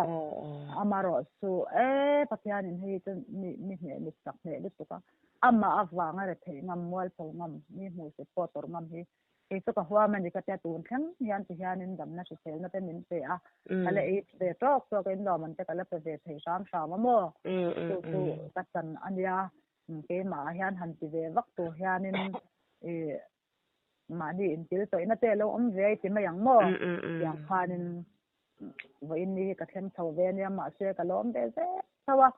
Amaherawh chu e Pathianin hei chu mi mi hneh mit chak hneh lutuk a, amah avanga rethei ngam, mualpho ngam, mi hmuhsit pawh tawrh ngam hi kei chu ka huam a ni ka tia tun thleng hian ti hianin damna hriselna te min pe a, ka la ei ve tawk tawk a, inlawm te ka la pe ve thei hram hram a maw? Chu chu ka chan a nia, keimah ah hian han ti ve vak tur hianin i Mahni intil tawihna te lo awm ve ti mai ang maw? Tiang khanin vawiin ni hi ka thleng chho ve ania mahse ka lawm ve zel tho a.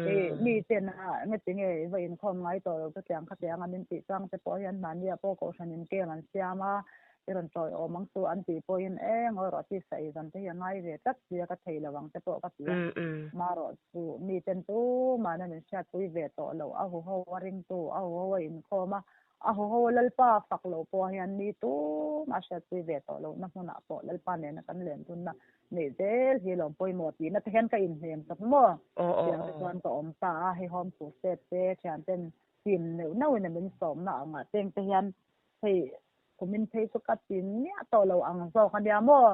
Hei mi ten a engati nge i va inkhawm ngai tawh lo chutiang khatiang a min tih chang te pawh hian mahni ah pawh kohhran in kem an siam a, i rawn tawiawm ang chu an tih pawhin eng aw erawh tisa ei zan te hi a ngai ve tlat sia ka thei lo ang te pawh ka ti a. Marawh chu mi ten chu mahna min hriatpui ve tawh lo a huho a ringtu a huho a inkhawm a A haw haw Lalpa fak lo pawh hian mi tumah hriatpui ve tawh lohna hmunah pawh Lalpa nena kan len tunna neih zel hi lawm pawimawh tihna te hian ka inhnem chawp maw? Tiang te chuan ka awm ta a, hei home crusade te thian ten team neuh neuhin a min sawmna angah teng te hian hei kumin phei chu ka ti miah tawh lo ang zawk a nia maw?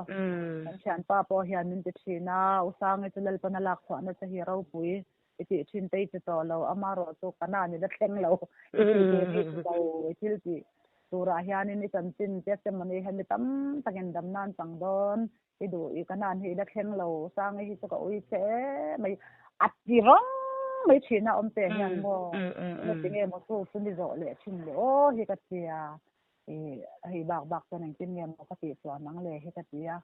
Kan thianpa pawh hian min ti thin a, U Sangi chu Lalpana lak chhuahna che hi ropui I tih thin te i ti tawh lo, amaherawh chu ka na ni la thleng lo i tih ve bik lo i thil tih. Turah hianin i chanchin testimony hian mi tam takin dam nan chang dawn. I duh i ka nan hi i la thleng lo. Sangi hi chu ka ui che mai. A ti rang mai thin a awm te hian maw. Engati nge maw chu chu ni zawh leh thin le aw hi ka tia. I hei bak bak chuan engtin nge maw ka tih chuan ang le hi ka tia.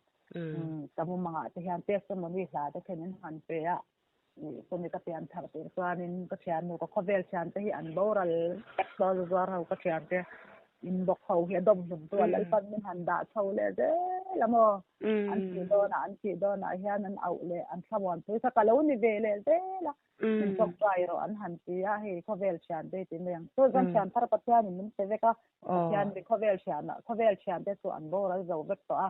Ka mumangah te hian testimony hla te khen in han pe a. Chumi ka pian thar tur chuanin ka thiannu ka khawvel thiante hi an boral vek dawn a zuar ho ka thiante in bawk ho hi a dawm hlum tu a Lalpan min han dah chho leh zel a maw an thih dawnah an thih dawnah hian an auh leh an thlamuan pui kha ka lo ni ve leh zel a min tawngtai rawh an han ti a hei khawvel thiante hi ti mai ang chu chuan thian thar Pathianin min pe vek a Pathian mi khawvel thianah khawvel thiante chu an boral zo vek tawh a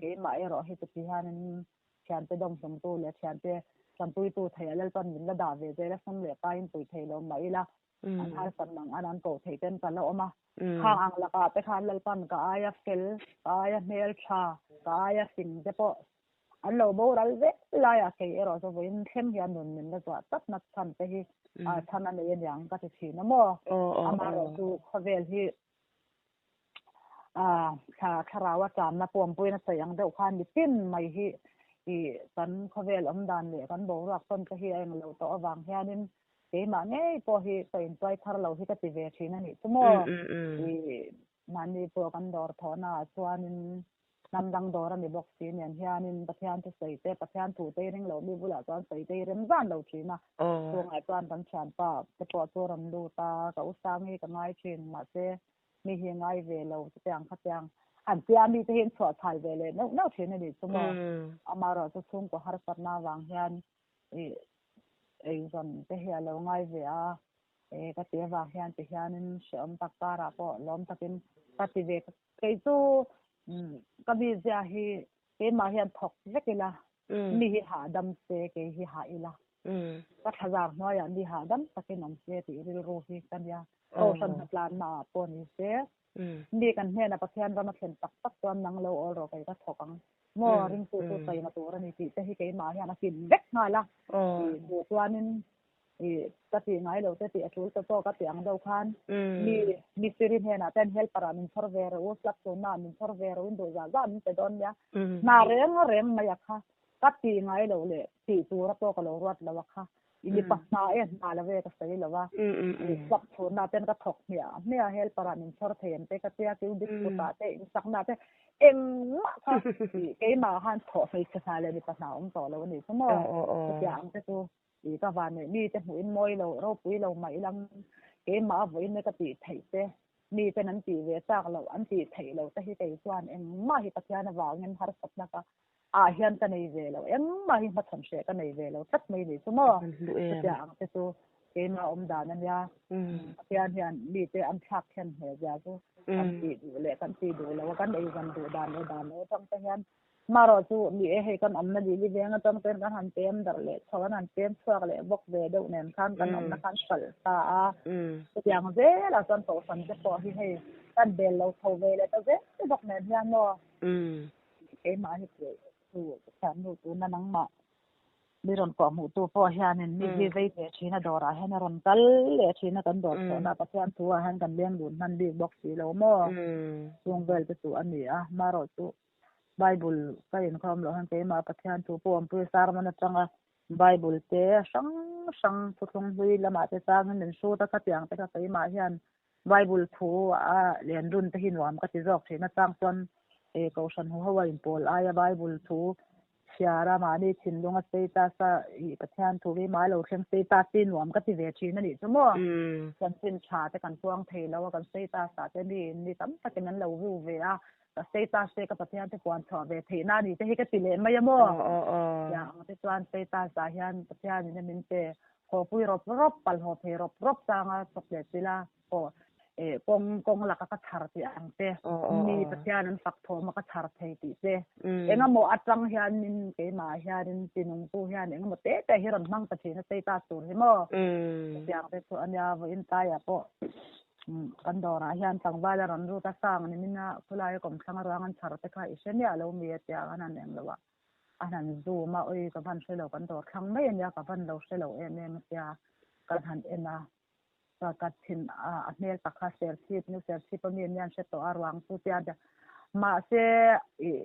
keimah erawh hi chuti hianin Thiante dawmhlawmtu leh thiante tanpuitu thei a Lalpan min la dah ve zel a, sum leh paiin pui thei lo mah ila an harsat mang an an koh theih ten ka la awm a. Khang ang lakah te khan Lalpan ka aia fel, ka aia hmeltha, ka aia fing te pawh an lo boral zel laiah kei erawh chu vawiin thleng hian nun min la zuah tlat na chhan te hi chhan a nei aniang ka ti thin a maw. Amaherawhchu khawvel hi thla thlarau a chamna puampuiin a sawi ang deuh khan mi tin mai hi ih kan khawvel awm dan leh kan boruak tawn te hi a englo tawh avang hianin keimah ngei pawh hi ka intuai thar lo hi ka ti ve thin a nih chu maw ih mahni pawh kan dawr thawhna ah chuanin Hnam dang dawr a ni bawk si nen hianin Pathian thu sawi te, Pathian thu te i ring lo mi bulah chuan sawi te i rem zan lo thin a. Chungah chuan kan thianpa te pawh chu a rawn lut a, ka u Sangi ka ngai thin mahse mi hi ngai ve lo chutiang khatiang an tia mi te hi an chhuah chhal ve leh neuh neuh thin a nih chu maw. Amaherawhchu chhungkaw harsatna avang hian ih eizawn te hi a lo ngai ve a, e ka ti avang hian ti hianin hrehawm tak karah pawh lawm takin ka ti ve Kei chu ka mizia hi keimah hian thawk vek ila, mi hi hahdam se kei hi hah ila, ka thlazar hnuaiah mi hahdam takin awm se tih rilru hi ka nia. Kohhran hnatlanna ah pawh ni se, mi kan hnena Pathian ram a thlen tak tak chuan nang lo awl rawh kei ka thawk ang maw, ringtu chu taima tur a ni tih te hi keimah hian a kin vek nghal a, tih duh chuanin I ka tih ngai lo te tih a tul ta zawk a tih ang deuh khan mi mistiri hnenah ten helper ah min chhawr ve rawh u, slab chhunna ah min chhawr ve rawh u, in duh zah zah min pe dawn nia. Hna reng reng mai a kha ka tih ngai lo leh tih tura pawh ka lo ruat lo a kha. I mipa hna e hna lo ve ka sawi lo a. Slab chhunna ten ka thawk hmiah hmiah a helper ah min chhawr thei an te ka tia cubic kut ah te insakna ah te engmah kha keimah khan thawh hmeichhe hna leh mipa hna awm tawh lo a nih chu maw. Chutiang ang te chu I ka van neih mite hmuhin mawi lo, ropui lo mah ilang keimah a vawiin e ka tih theih te, miten an tih ve chak loh, an tih theih loh te hi kei chuan engmah hi Pathian avangin harsatna ka ah hian ka nei ve lo, engmah hi hmachhawn hreh ka nei ve lo tlat mai ni chu maw? Chutiang ang te chu keimah awm dan a nia. Pathian hian mite an thlak thlen hmel zia chu kan tih duh leh kan tih duh loh a, kan eizan duh dan leh dan lo atang te hian Marawh chu ni e, hei kan awmna lili veng atang chuan kan han pem darh leh chho, an han pem chhuak leh bawk ve deuh nen khan kan awmna khan hralh ta a. Chutiang zelah chuan kohhran te pawh hi hei kan bel lo chho ve leh ta zel bawk nen hian maw keimah hi chu thiannu tuna nangmah Mi rawn kawh hmuhtu pawh hianin mi hi vei ve thin a dawrah hian a rawn kal leh thin a kan dawr chhuahna Pathian thu ah hian kan leng dun hman bik bawk si lo maw? Chung vel te chu a ni a, marawh chu Bible ka inkhawm loh hian keimah Pathian thu pawh awmpui sermon atanga Bible te hrang hrang thuthlung hlui lamah te changin min hrut a khatiang te kha keimah hian Bible thu a len run te hi nuam ka ti zawk thin a chang chuan Kohhran huho a inpawl aia Bible thu Chhiar a, mahni thinlung a status a, ih Pathian thu hi mai lo thleng status hi nuam ka ti ve thin a nih chu maw? Chanchin tha te kan puang thei lo a, kan status ah te mi mi tam takin an lo view ve a, ka status te ka Pathian te puan chhuah ve theih na ni te hi ka ti leh mai a maw? Tiang ang te chuan status ah hian Pathian in a min pe haw pui rawp rawp, pal haw phei rawp rawp chang a chawp leh chilh a. Aw eh kawng kawng laka ka chhar tih ang te, mi Pathian an fak thawm a ka chhar thei tih te, engemaw atang hianin keimah hianin tinungtu hian engemaw te te hi rawn hmang ta thin a status tur hi maw? Chutiang te chu a nia, vawiin tlaiah pawh kan dawrah hian tlangval a rawn lut a, sang nimin a khawlaia kawmthlang a ruang an chhar te kha i hre miah lo mi a tia an han eng lo a, a han zoom a, awi ka van hre lo kan dawr thlang mai a nia ka van lo hre lo em em a tia kan han en a. Ka ka thin a a hmel tak kha Serchhip nu Serchhip a mi an hre tawh a ruang chu tia tia mahse ih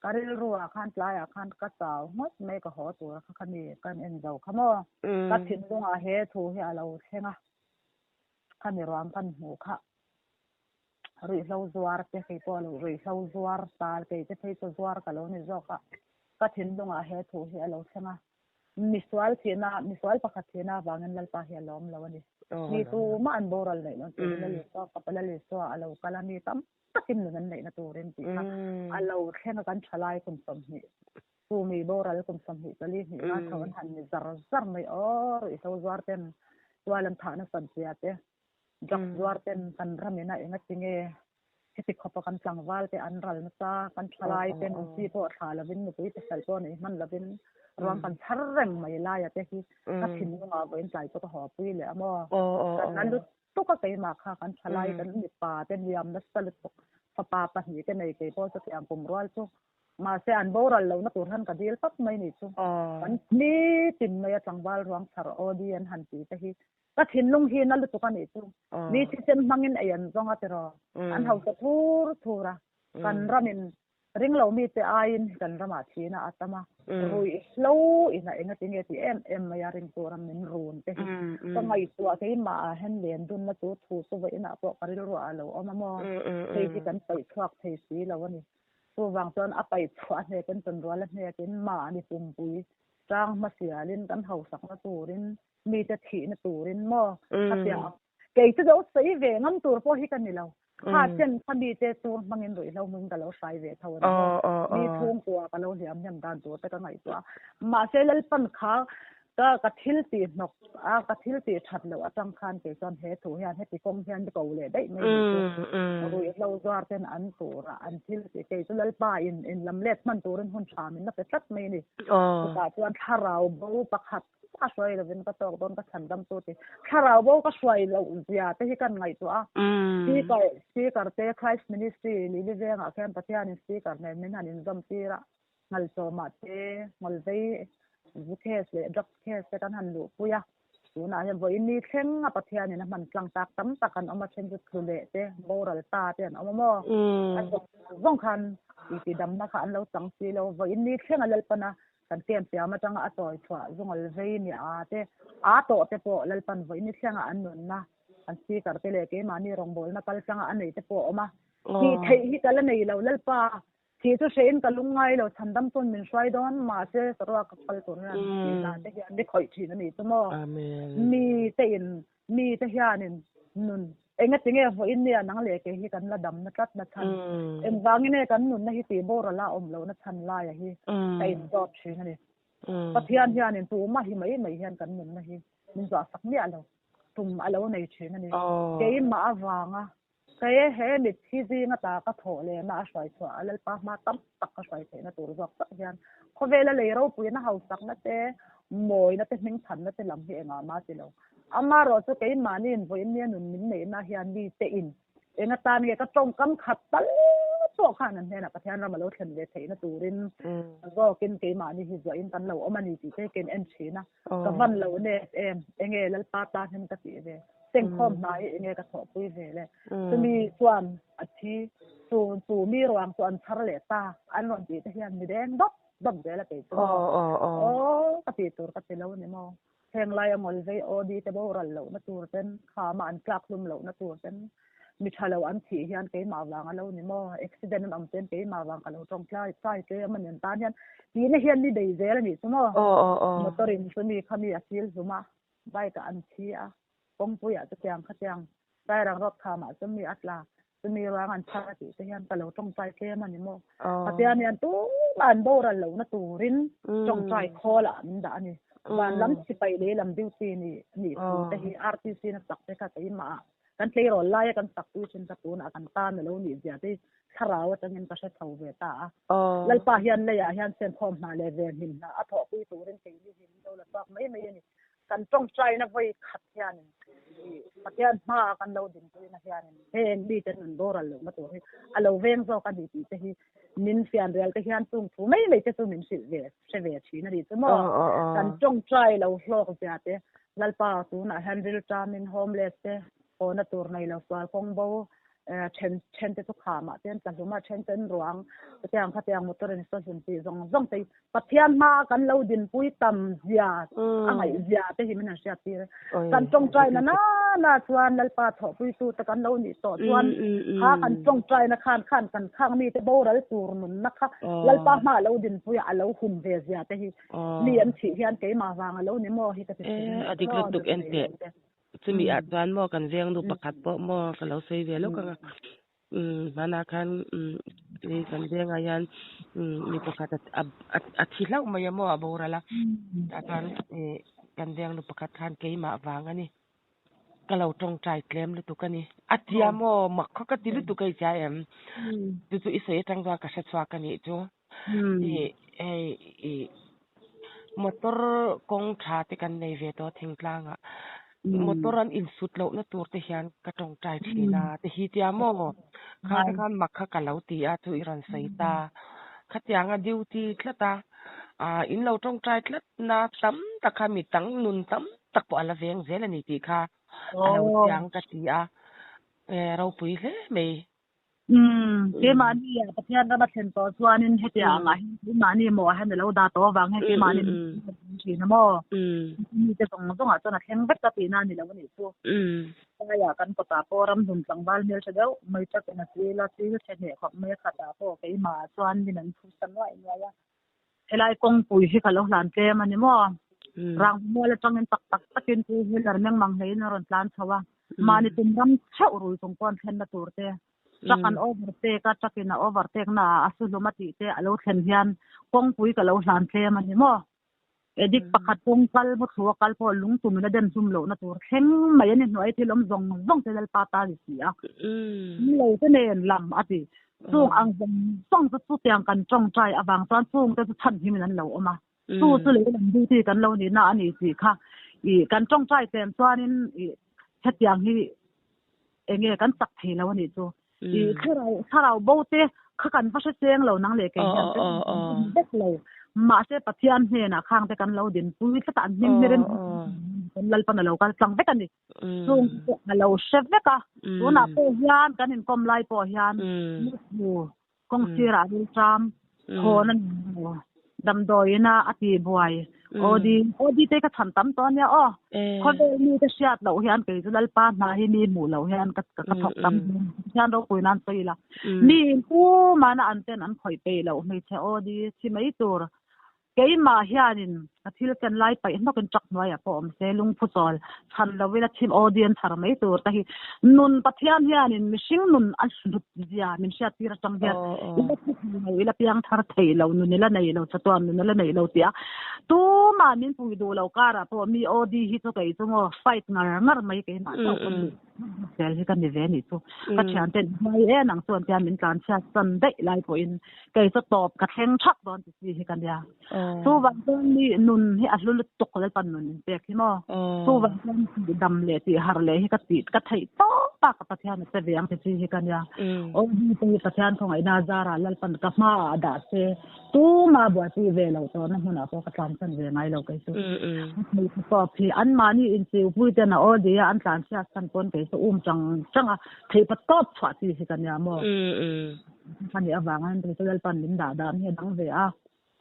ka rilru ah khan tlai ah khan ka chau ngawt mai ka haw tur kha kha mi kan en zo kha maw ka thinlung ah he thu hi a lo thleng a khami ruang kan hmuh kha ruihhlo zuar te kei pawh lo ruihhlo zuar tal kei te phei chu zuar ka lo ni zawk a ka thinlung ah he thu hi a lo thleng a. Misual thihna, misual pakhat thihna avangin Lalpa hi a lawm lo a ni. Mi tumah an boral neih loh turin Lal Isua, Fapa Lal Isua a lo kal a, mi tam takin nun an neihna turin tih kha a lo thleng a, kan thalai kum 20, chu mi boral kum 24 hnih nga chho an han ni zar zar mai aw, ruihhlo zuar ten tual an thah nasat zia te, Drugs zuar ten kan ram ina enga tinge heti khawpa kan tlangval te an ral nasa, kan thalai ten chi pawh thlah lovin nupui pasal pawh nei hman lovin ruang kan chhar reng mai laia te hi ka thinlungah vawiin tlai chu ka haw pui leh a maw? Kan la lutuk a keimah kha kan thalai kan mipa te niam nasa lutuk fapa pahnih te nei kei pawh chutiang kum rual chu mahse an boral lohna tur han ka dil tawp mai ni chu kan nitin mai a tlangval ruang chhar aw di an han ti te hi Ka thinlung hi na lutuk a nih chu. Mi thisen hmangin ei an zawng a tiraw. An hausa thur thur a. Kan ramin ringlo mite aiin kan ramah thihna a tam a. Ruihhlo ina enga tinge ti em em mai a ring tura min run te hi. Ka ngaihtuah keimah ah hian len dunna chu thu chu vawiinah pawh ka rilruah a lo awm a maw. Hei hi kan paih chhuak thei si lo a ni. Chuvang chuan a paih chhuah hnekin chanrual a hnekin mahni pumpui tang hmasialin kan hausakna turin mite thihna turin maw khatiang ang kei chu lo sawi ve ngam tur pawh hi ka ni lo kha chen kha mite tur hmangin ruihhlo hming ka lo hrai ve tho a ni maw mi chhungkua ka lo hliam hnem dan tur te ka ngaihtuah mahse Lalpan kha ka ka thil tih hnawk a ka thil tih that loh atang khan kei chuan he thu hian heti kawng hian mi ko leh daih mai ni chu ruihhlo zuar ten an tura an thil tih kei chu Lalpa in in lam let hman turin hun tha min la pe tlat mai a ni chutah chuan thlarau bo pakhat A hruai lovin ka tawk dawn ka chhan dam tu ti. Thlarau bo ka hruai loh zia te hi kan ngaihtuah a. Speaker, speaker te Christ Ministry Lili vengah khian Pathianin speaker nen min han inzawm tir a. Ngalchawmah te, ngawlvei zu case leh drugs case te kan han luhpui a. Tunah hian vawiin ni thleng a Pathianin a hman tlang tak tam tak an awm a, then chu tlu leh te, boral ta te an awm a maw. A zawng zawng khan titi damna kha an lo chang si lo. Vawiin ni thleng a Lalpana Kan kem siam atanga a chawi chhuah zungal vei ni a te, a tawh te pawh Lalpan vawiin ni thlenga an nunna, an speaker te leh keimahni rawngbawlna kal tlanga a nei te pawh a awm a. Thih theih hi ka la nei lo Lalpa, thih chu hrehin ka lung ngai lo, chhandam chuan min hruai dawn, mahse saruak ka kal tur hian thih dan te hian mi khawih thin a ni chu maw? Mi te in Mi te hianin nun enga tinge vawiin nia nang leh kei hi kan la damna tlat na chhan engvangin nge kan nunna hi tih boral a awm lohna chhan laia hi ka inzawt thin a ni. Pathian hianin tumah hi mai mai hian kan nunna hi min zuahsak miah lo tum a lo nei thin a ni. Keimah avanga kei he mitthi zinga ta ka thawh lehna a hruai chhuah a Lalpa hma tam tak ka hruai theihna tur zawk tak hian khawvela lei ropuina hausakna te mawina te hmingchhanna te lam hi engah mah ti lo. Amaherawh chu keimahniin vawiin nia nun min neihna hian mite in eng atan nge ka tawngkam khat tal pawh khan an hnenah Pathian ram a lo thlen ve theihna turin zawkin keimahni hi zuahin kan lo awm a ni tih te hi ka in en thin a. Ka van lo nep em, enge Lalpa tan hian ka tih ve, sengkhawm hna hi enge ka thawhpui ve le. Chumi chuan a thi, chu chu mi ruang chu an chhar leh ta, an rawn tih te hian mi deng dawp dawp zel a kei chu maw. Aw ka tih tur ka ti lo ni maw. Heng laia ngawlvei aw di te boral lohna tur ten, khama an tlak hlum lohna tur ten, mi tha lo an thih hian keimah vang a lo ni maw, accident an awm ten keimah vang ka lo tawng tlai tlai tlem a ni an tan hian tihna hian mi bei zel a nih chu maw. Motor in chu mi kha mi a sil hlum a, bike ah an thi a, kawngpui ah chutiang khatiang Sairang road khamah chuan mi a tla, chumi ruang an chhar a tih te hian ka lo tawngtai tlem a ni maw. Pathian hian tumah an boral lohna turin tawngtai khawl ah min dah a ni. Vanlam sipai lehlam duty nih thu te hi RTC na sak te kha keimah ah kan tleirawl laia kan sak tui thin kha tunah kan tan a lo nih zia te hi thlarau atangin ka hre chho ve ta a. Lalpa hian leiah hian senkhawm hna leh venhim hna a thawhpui turin keini hi min lo la chhuak mai mai a ni. Kan tawngtaina vawi khat hianin Pathian hmaah kan lo dinpuina hianin heng mite nun boral lohna tur hi a lo veng zawk a ni tih te hi min fianrial te hian chung thu mai mai te chu min hrilh ve hre ve thin a ni chu maw. Kan tawngtai lo hlawk zia te. Lalpa tunah hian rilṭamin homeless te hawna tur nei lo sual kawng bo then then te chu khamah te an tla hlum a, then te an ruang chutiang khatiang motor in saw hlum tih zawng zawng te hi Pathian hmaa kan lo dinpui tam zia a ngaih zia te hi min han hriat tir. Kan tawngtaina nana chuan Lalpa thawhpuitu te kan lo nih tawh chuan kha kan tawngtaina khan khan kan khang mite boral tur nunna kha Lalpa hmaa lo dinpui a lo hum ve zia te hi mi an thih hian keimah vang a lo ni maw hi ka ti thin a ni.
A dik lutuk en teh. Chumi ah chuan maw kan veng nu pakhat pawh maw ka lo sawi ve lawk ang a. Hmanah khan hei kan vengah hian mi pakhat a thi hlauh mai a maw a boral a. Tah chuan kan veng nu pakhat khan keimah vang a ni. Ka lo tawngtai tlem lutuk a ni. A tia maw mak kha ka ti lutuk a i tia em? Chu chu i sawi atang chuan ka hre chhuak a nih chu. Hei ih motor kawng tha te kan nei ve tawh a thingtlangah. Motor an insut lohna tur te hian ka tawngtai thin a ti hi tia maw? Kha te khan mak kha ka lo ti a chu i rawn sawi ta. Khatianga duty tlat a, in lo tawngtai tlat na tam tak kha mi tang nun tam tak pawh a la veng zel a ni tih kha a lo chiang ka ti a, ropui hle mai.
Keimahni ah Pathian rama thlen tawh chuanin hetiang angah hian keimahni maw ah hian a lo dah tawh avang hian keimahni min hmu thin a maw? Mite zawng zawngah chuan a thleng vek ta tihna a ni lo a nih chu. Tlaiah kan kawtah pawh ramhlun tlangval hmeltha deuh mai takin a chil a, chil chhe hneh khawp mai a khatah pawh keimah chuan min an phusa nuaih nuaih a. Helai kawngpui hi ka lo hlan tlem a ni maw? Rangmual atangin tak tak takin two wheeler meng mang hleiin a rawn tlan chho a, mahni tum ram theuh rui chung pawh an thlenna tur te, truck an overtake a, truck in a overtake na ah a su hlum a tih te a lo thlen hian kawngpui ka lo hlan tlem a ni maw? Edik pakhat kawng kal mawthlu a kal pawh lung tumin a den hlum lohna tur thleng mai a ni hnuai thil awm zawng zawng te Lalpa ta ni si a, awm lo te nen lam a ti. Chung ang zawng zawng chu chutiang kan tawngtai avang chuan chungte chu chhan himin an lo awm a, chu chu lei lam duty kan lo nihna a ni tih kha ih kan tawngtai tlem chuanin ih hetiang hi eng nge kan chak thei lo a nih chu. Ih thlarau thlarau bo te kha kan va hre cheng lo nang leh kei hian kan hmu vek lo. Mahse Pathian hnenah khang te kan lo dinpui tlat a, an hming hmerin kan Lalpan a lo kal tlang vek a ni. Chung pawh a lo hre vek a, tunah pawh hian kan inkawm lai pawh hian mutbu kawng sirah rilṭam thawn a ni lo, damdawiin a a ti buai Audi Audi te ka chhan tam tawh a nia aw, khawvel mite hriat loh hian kei chu Lalpa hna hi mi hmuh loh hian ka ka thawk tam hle a ni, Pathian ropui nan sawi ila mi in pu mahna an ten an khawih peih loh hmeichhe Audi thi mai tur Keimah hianin ka thil ken lai paih hnawkin truck hnuaiah pawh awm se, lungphu chawl chhan lovin a thim audience thar mai tur te hi nun Pathian hianin mihring nun a hlut zia min hriattir atang hian i la thi thei lo, i la piang thar thei lo, nun i la nei lo, chatuan nun i la nei lo tia tumah min pui duh lo karah pawh mi Audi hi chu kei chu maw fight ngar ngar mai keimah chauh ka ni. Fel hi ka ni ve nih chu. Ka thianten hmai en ang chuan tia min tlan chhiat san daih lai pawhin kei chu tawp ka thleng thak dawn ti chi hi ka nia. Chuvang chuan mi nun hi a hlu lutuk Lalpan nun in pek hi maw. Chuvang chuan tih dam leh tih har leh hi ka tih ka theih tawp a ka Pathian a che ve ang ti chi hi ka nia. Aw hi te hi Pathian khawngaihna zarah Lalpan ka hmaah a dah se. Tuma buaipui ve lo tawhna hmunah pawh ka tlansan ve ngai lo kei chu. Hmeichhe tawp hi anmahni inchiupui ten a aw dia an tlanchhiat chhan pawn kei chu um chang chang a, theihpa tawp chhuah chi hi ka nia maw. Ka nih avangin kei chu Lalpan min dah dan hi a dang ve a,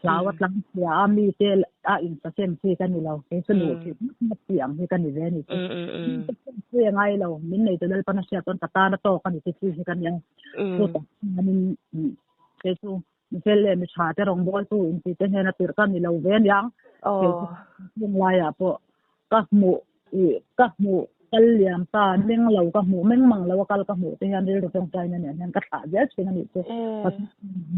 hlau a tlang chhia a, mite a insasem chi ka ni lo, kei chu luh thih ngawt ngawt chi ang hi ka ni ve a ni chu. Mite hriat a ngai lo, min neitu Lalpan a hriat chuan ka tan a tawk a ni ti chi hi ka nia. Chutah chuanin kei chu Mi fel leh mi tha te rawngbawltu inti te hnena tirh ka ni lo ve aniang. Kei chu chung laiah pawh ka hmuh ih ka hmuh kal liam ta meng lo ka hmuh meng mang lo a kal ka hmuh te hian rilru tawngtaina nen hian ka thlah zel thin a nih chu.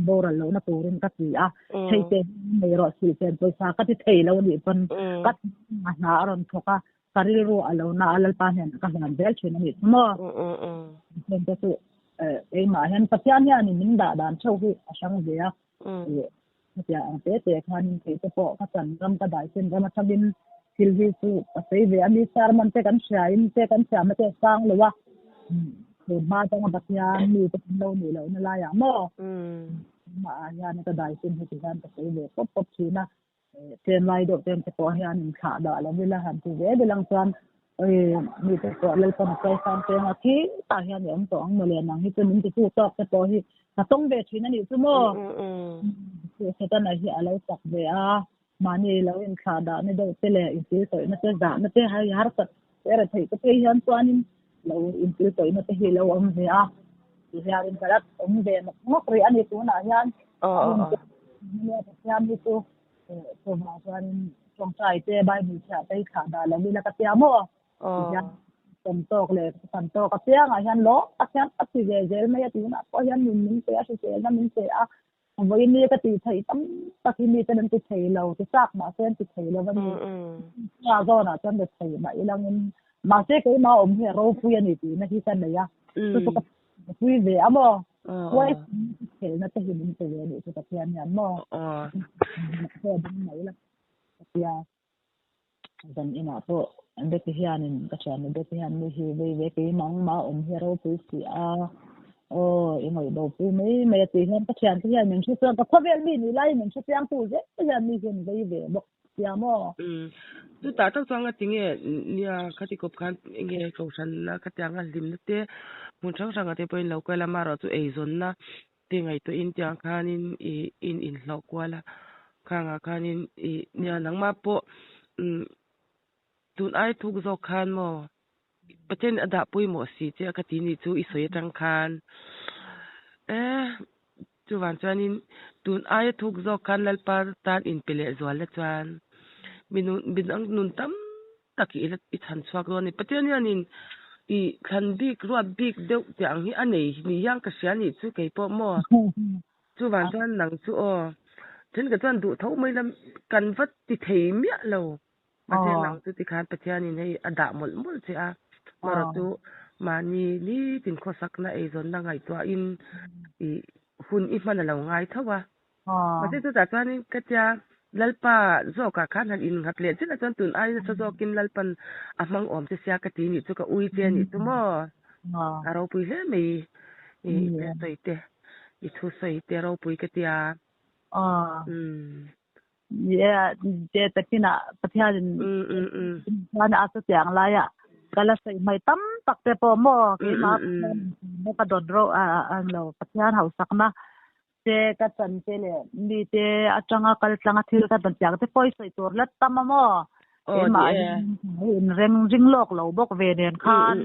Boral lohna turin ka ti a, thei te nei rawh silh chen pawisa ka ti thei lo a nih pawn ka hna a rawn thawk a, ka rilru a lo na a Lalpa hnenah ka hlan zel thin a nih chu maw. Heng te chu keimah hian Pathian hianin min dah dan theuh hi a hrang ve a. Hetiang ang te te khanin thei te pawh ka chan ram ka daihchin ram atangin thil hi chu ka sawi ve a mi sermon te kan hriain te kan thiamna te a sang lo a. Tun hma atanga Pathian mi te kan lo nih lohna laiah maw. Amah ah hian ka daihchin heti hian ka sawi ve pawp pawp thin a. Tlem lai deuh ten te pawh hian in thlah dah lo ila han ti ve bilang chuan oi mi te pawh Lalpan a sawi sang cheng a khi tah hian i awm tawh ang mawle nang hi chu min ti tu tawk te pawh hi ka tawng ve thin a nih chu maw. Setana hi a lo chak ve a, mahni lo in thlah dah na deuh te leh inpil tawihna te zahna te hei harsat te retheih te phei hian chuanin lo inpil tawihna te hi lo awm ve a, ti hianin ka la awm ve nawk nawk rih a ni tunah hian. Pathian hi chu chuvang chuanin tawngtai te Bible chhiah te hi thlah dah lo ila ka tia maw? Ti hian tam tawk leh tam tawk apiangah hian lawm tak hian ka ti ve zel mai a tunah pawh hian nun min pe a hriselna min pe a vawiin ni ka tih theih tam tak hi mite an ti thei lo ti chak mahse an ti thei lo a ni. A zawnah chuan be thei mah ilangin mahse keimah awm hi a ropui a ni tihna hi ka nei a chu chu ka pui ve a maw? Huai khelna te hi min pe ve a nih chu Pathian hian maw? Mahse a ding mai la ka tia. Zan inah pawh Betty hianin ka thiannu Betty hian mi hi vei ve keimah engmah a awm hi a ropui si a, aw i ngawih bo pui mai mai a tih hian ka thiante hian min hre chuan ka khawvel mi nih laiin min hre chiangtu zel hian mi hian vei ve bawk sia maw?
Chutah tak chuan nga tinge nia khati kawp khan enge kohhranna khatianga hlimna te hmun hrang hrangah te pawhin lo kal a, amaherawhchu eizawnna te ngaihtuahin tiang khanin ih in inhlawh kual a, khangah khanin ih nia nangmah pawh umm tun ai thuk zawk khan maw Pathian a dah pawimawh si che a ka ti nih chu i sawi atang khan eh chuvang chuanin tun aia thuk zawk khan Lalpa tan inpe leh zual la chuan mi nun mi dang nun tam tak i la i chhan chhuak dawn a ni. Pathian hianin ih thlan bik ruat bik deuh tih ang hi a nei ni hian ka hria nih chu kei pawh maw. Chuvang chuan nang chu aw thenkhat chuan duh tho mai lam kan va ti thei miah lo. Mahse nang chu tikhan Pathianin hei a dah mawlh mawlh che a, marawh chu mahni nitin khawsakna eizawnna ngaihtuahin ih hun i hman a lo ngai tho a. Mahse chutah chuanin ka tia Lalpa zawkah khan han innghat leh chiah chuan tun ai nasa zawkin Lalpan a hmang awm che sia ka ti nih chu ka ui che nih chu maw? A ropui hle mai i sawi te, i thusawi te ropui ka tia.
Ni e, te takinah Pathianin chuan a chutiang laia ka la sawi hmai tam tak te pawh maw keimah Pathianin ka dawt ro a lo Pathian hausakna te ka chan te leh mi te atanga kal tlanga thil ka dawn chiang te pawh i sawi tur la tam a maw keimah in reng ring lawk lo bawk ve nen khan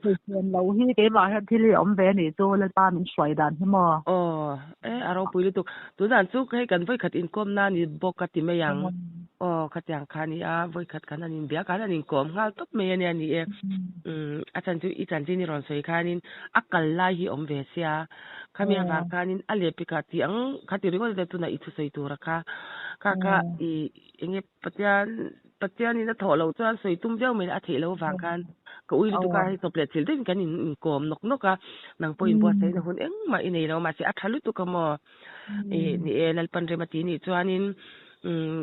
sawi lo hi keimah hian thil hi a awm ve a nih chu Lalpa min hruai dan hi maw.
Aw e a ropui lutuk tunah chu hei kan vawikhat inkawmna a ni bawk a ti mai ang aw khatiang kha a ni a vawikhat khan an inbia khan an inkawm nghal tawp mai a nia ni e umm a chan chu i chanchin i rawn sawi khanin a kal lai hi awm ve sia khami avang khanin a lehpekah tih ang kha ti ringawt a tunah i thusawi tura kha kha kha i enge Pathian Pathianin a thawh loh chuan sawi tum viau mai a theih loh avang khan ka ui lutuk a, hei chawp leh thil deuhin kan in inkawm nawk nawk a, nang pawh inbuatsaihna hun engmah i nei lo mahse a tha lutuk a maw? Ih ni e Lalpan rem a ti nih chuanin umm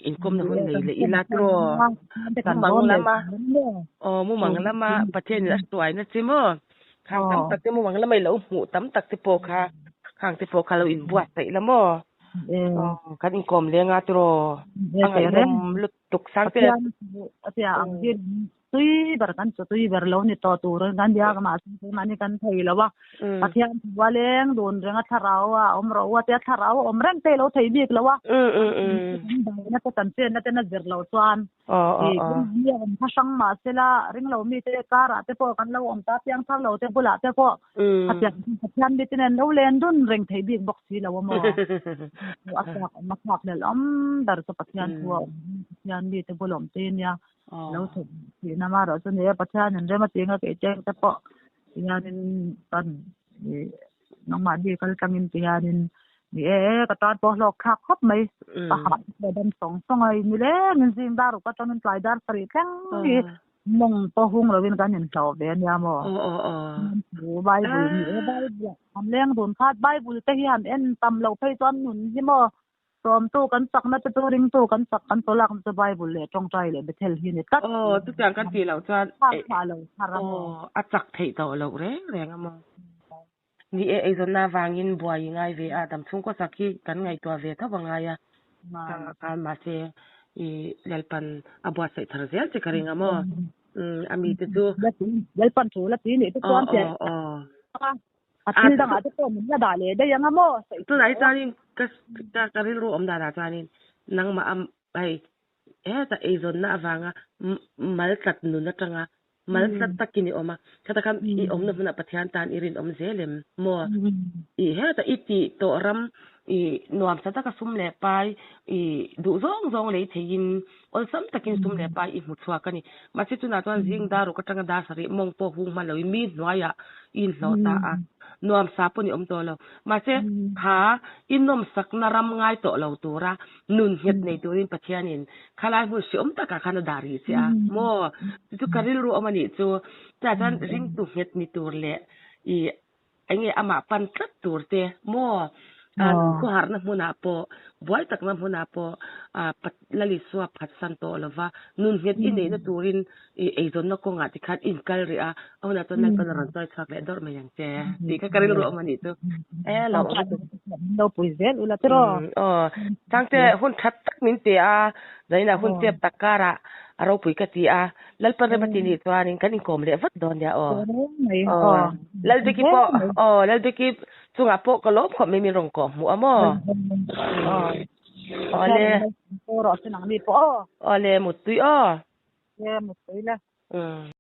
inkawmna hun nei leh ila tiraw? Mumang lama aw mumang lama Pathianin a hruaina che maw? Khang tam tak te mumang lama i lo hmuh tam tak te pawh kha khang te pawh kha lo inbuatsaih la maw? Aw kan inkawm leng a tiraw a ngaihnawm lutuk sang te
atia ang hi tui ber kan chu tui ber lo ni tawh tur kan nia ka mahse mahni kan thei lo a Pathian thu a leng dun reng a thlarau a awm rawh u a tia thlarau a awm reng te lo thei bik lo a na te kan chenna te na zir lo chuan mi awm kha hrang mahse la ring lo mi te karah te pawh kan lo awm ta piang thar lo te bulah te pawh Pathian mi te nen lo len dun reng thei bik bawk si lo a maw? A chak awm a thlak hlelh awm ber chu Pathian thu a awm Pathian mi te bul awm te nia lo thawk tihna marawh chu ni e Pathian in rem a tinga kei cheng te pawh tihianin kan ih nangmahni kal tlangin tihianin ni e ka tan pawh hlawk thlak khawp mai ka hah te dam sawng sawng a nilengin zing dar ruk atangin tlai dar sarih thleng hi Mawng pawh hung lovin kan inhlauh ve ania maw?
Aw aw aw.
Thu Bible ni e Bible han leng dun khat Bible te hi han en tam loh phei chuan nun hi maw sawmtu kan chakna te chu ringtu kan chak kan chaw lakna chu Bible leh tawngtai leh Bethel hi ni tlat.
Aw chutiang kan tih loh chuan
Thlak thlah lo thar a maw?
Aw a chak theih tawh loh reng reng a maw? Ni e eizawnna avangin buai i ngai ve a, damchhung kawsak hi kan ngaihtuah ve tho a ngai a. Khan mahse i Lalpan a buatsaih thar zel che ka ring a maw? Umm a mite chu.
Lalpan thu la ti nih te chuan
Aw aw aw.
A thil dangah te pawh min la dah leh daih ang a maw?
Tunah hi chuanin ka ka rilru awm danah chuanin nangmah a hei Heta eizawnna avanga mal tlat nun atanga mal tlat takin i awm a, khata khan i awmna hmunah Pathian tan i rinawm zel em maw? I heta i tih tawh ram i nuamsa taka sum leh pai i duh zawng zawng lei theiin awlsam takin sum leh pai i hmu chhuak a ni. Mahse chunah chuan zing dar ruk atanga dar sarih mawng pawh hung hman loin mi hnuaiah i inhlawh ta a, nuamsa pawn i awm tawh lo. Mahse kha i nawmsakna ram ngai tawh lo tura Nun nghet nei turin Pathianin khalai hmun hreawm takah khan a dah rih che a maw? Chu chu ka rilru awm a nih chu. Chutah chuan ringtu nghet ni tur leh i eng nge amah pan tlat tur te maw? Khawharna hmunah pawh, buai takna hmunah pawh Lalisua phatsan tawh lova nun nghet i neihna turin i eizawnna kawngah tikhan i inkal rih a, a hunah chuan Lalpan a rawn chawi chhuak leh dawrh mai ang che tih kha ka rilru awm a nih chu. E lo awm lutuk.
Lo pui zel ula tiraw.
Aw, Sangte hun that tak min pe a, zainah hun chep tak karah a ropui ka ti a, Lalpan rem a ti nih chuanin kan inkawm leh vat dawn nia aw. Aw, Lalbiki pawh aw Lalbiki chungah pawh ka lawm khawp mai min rawn kawh hmuh a maw. Awle. Awle muttui aw.
Mutui la.
Umm.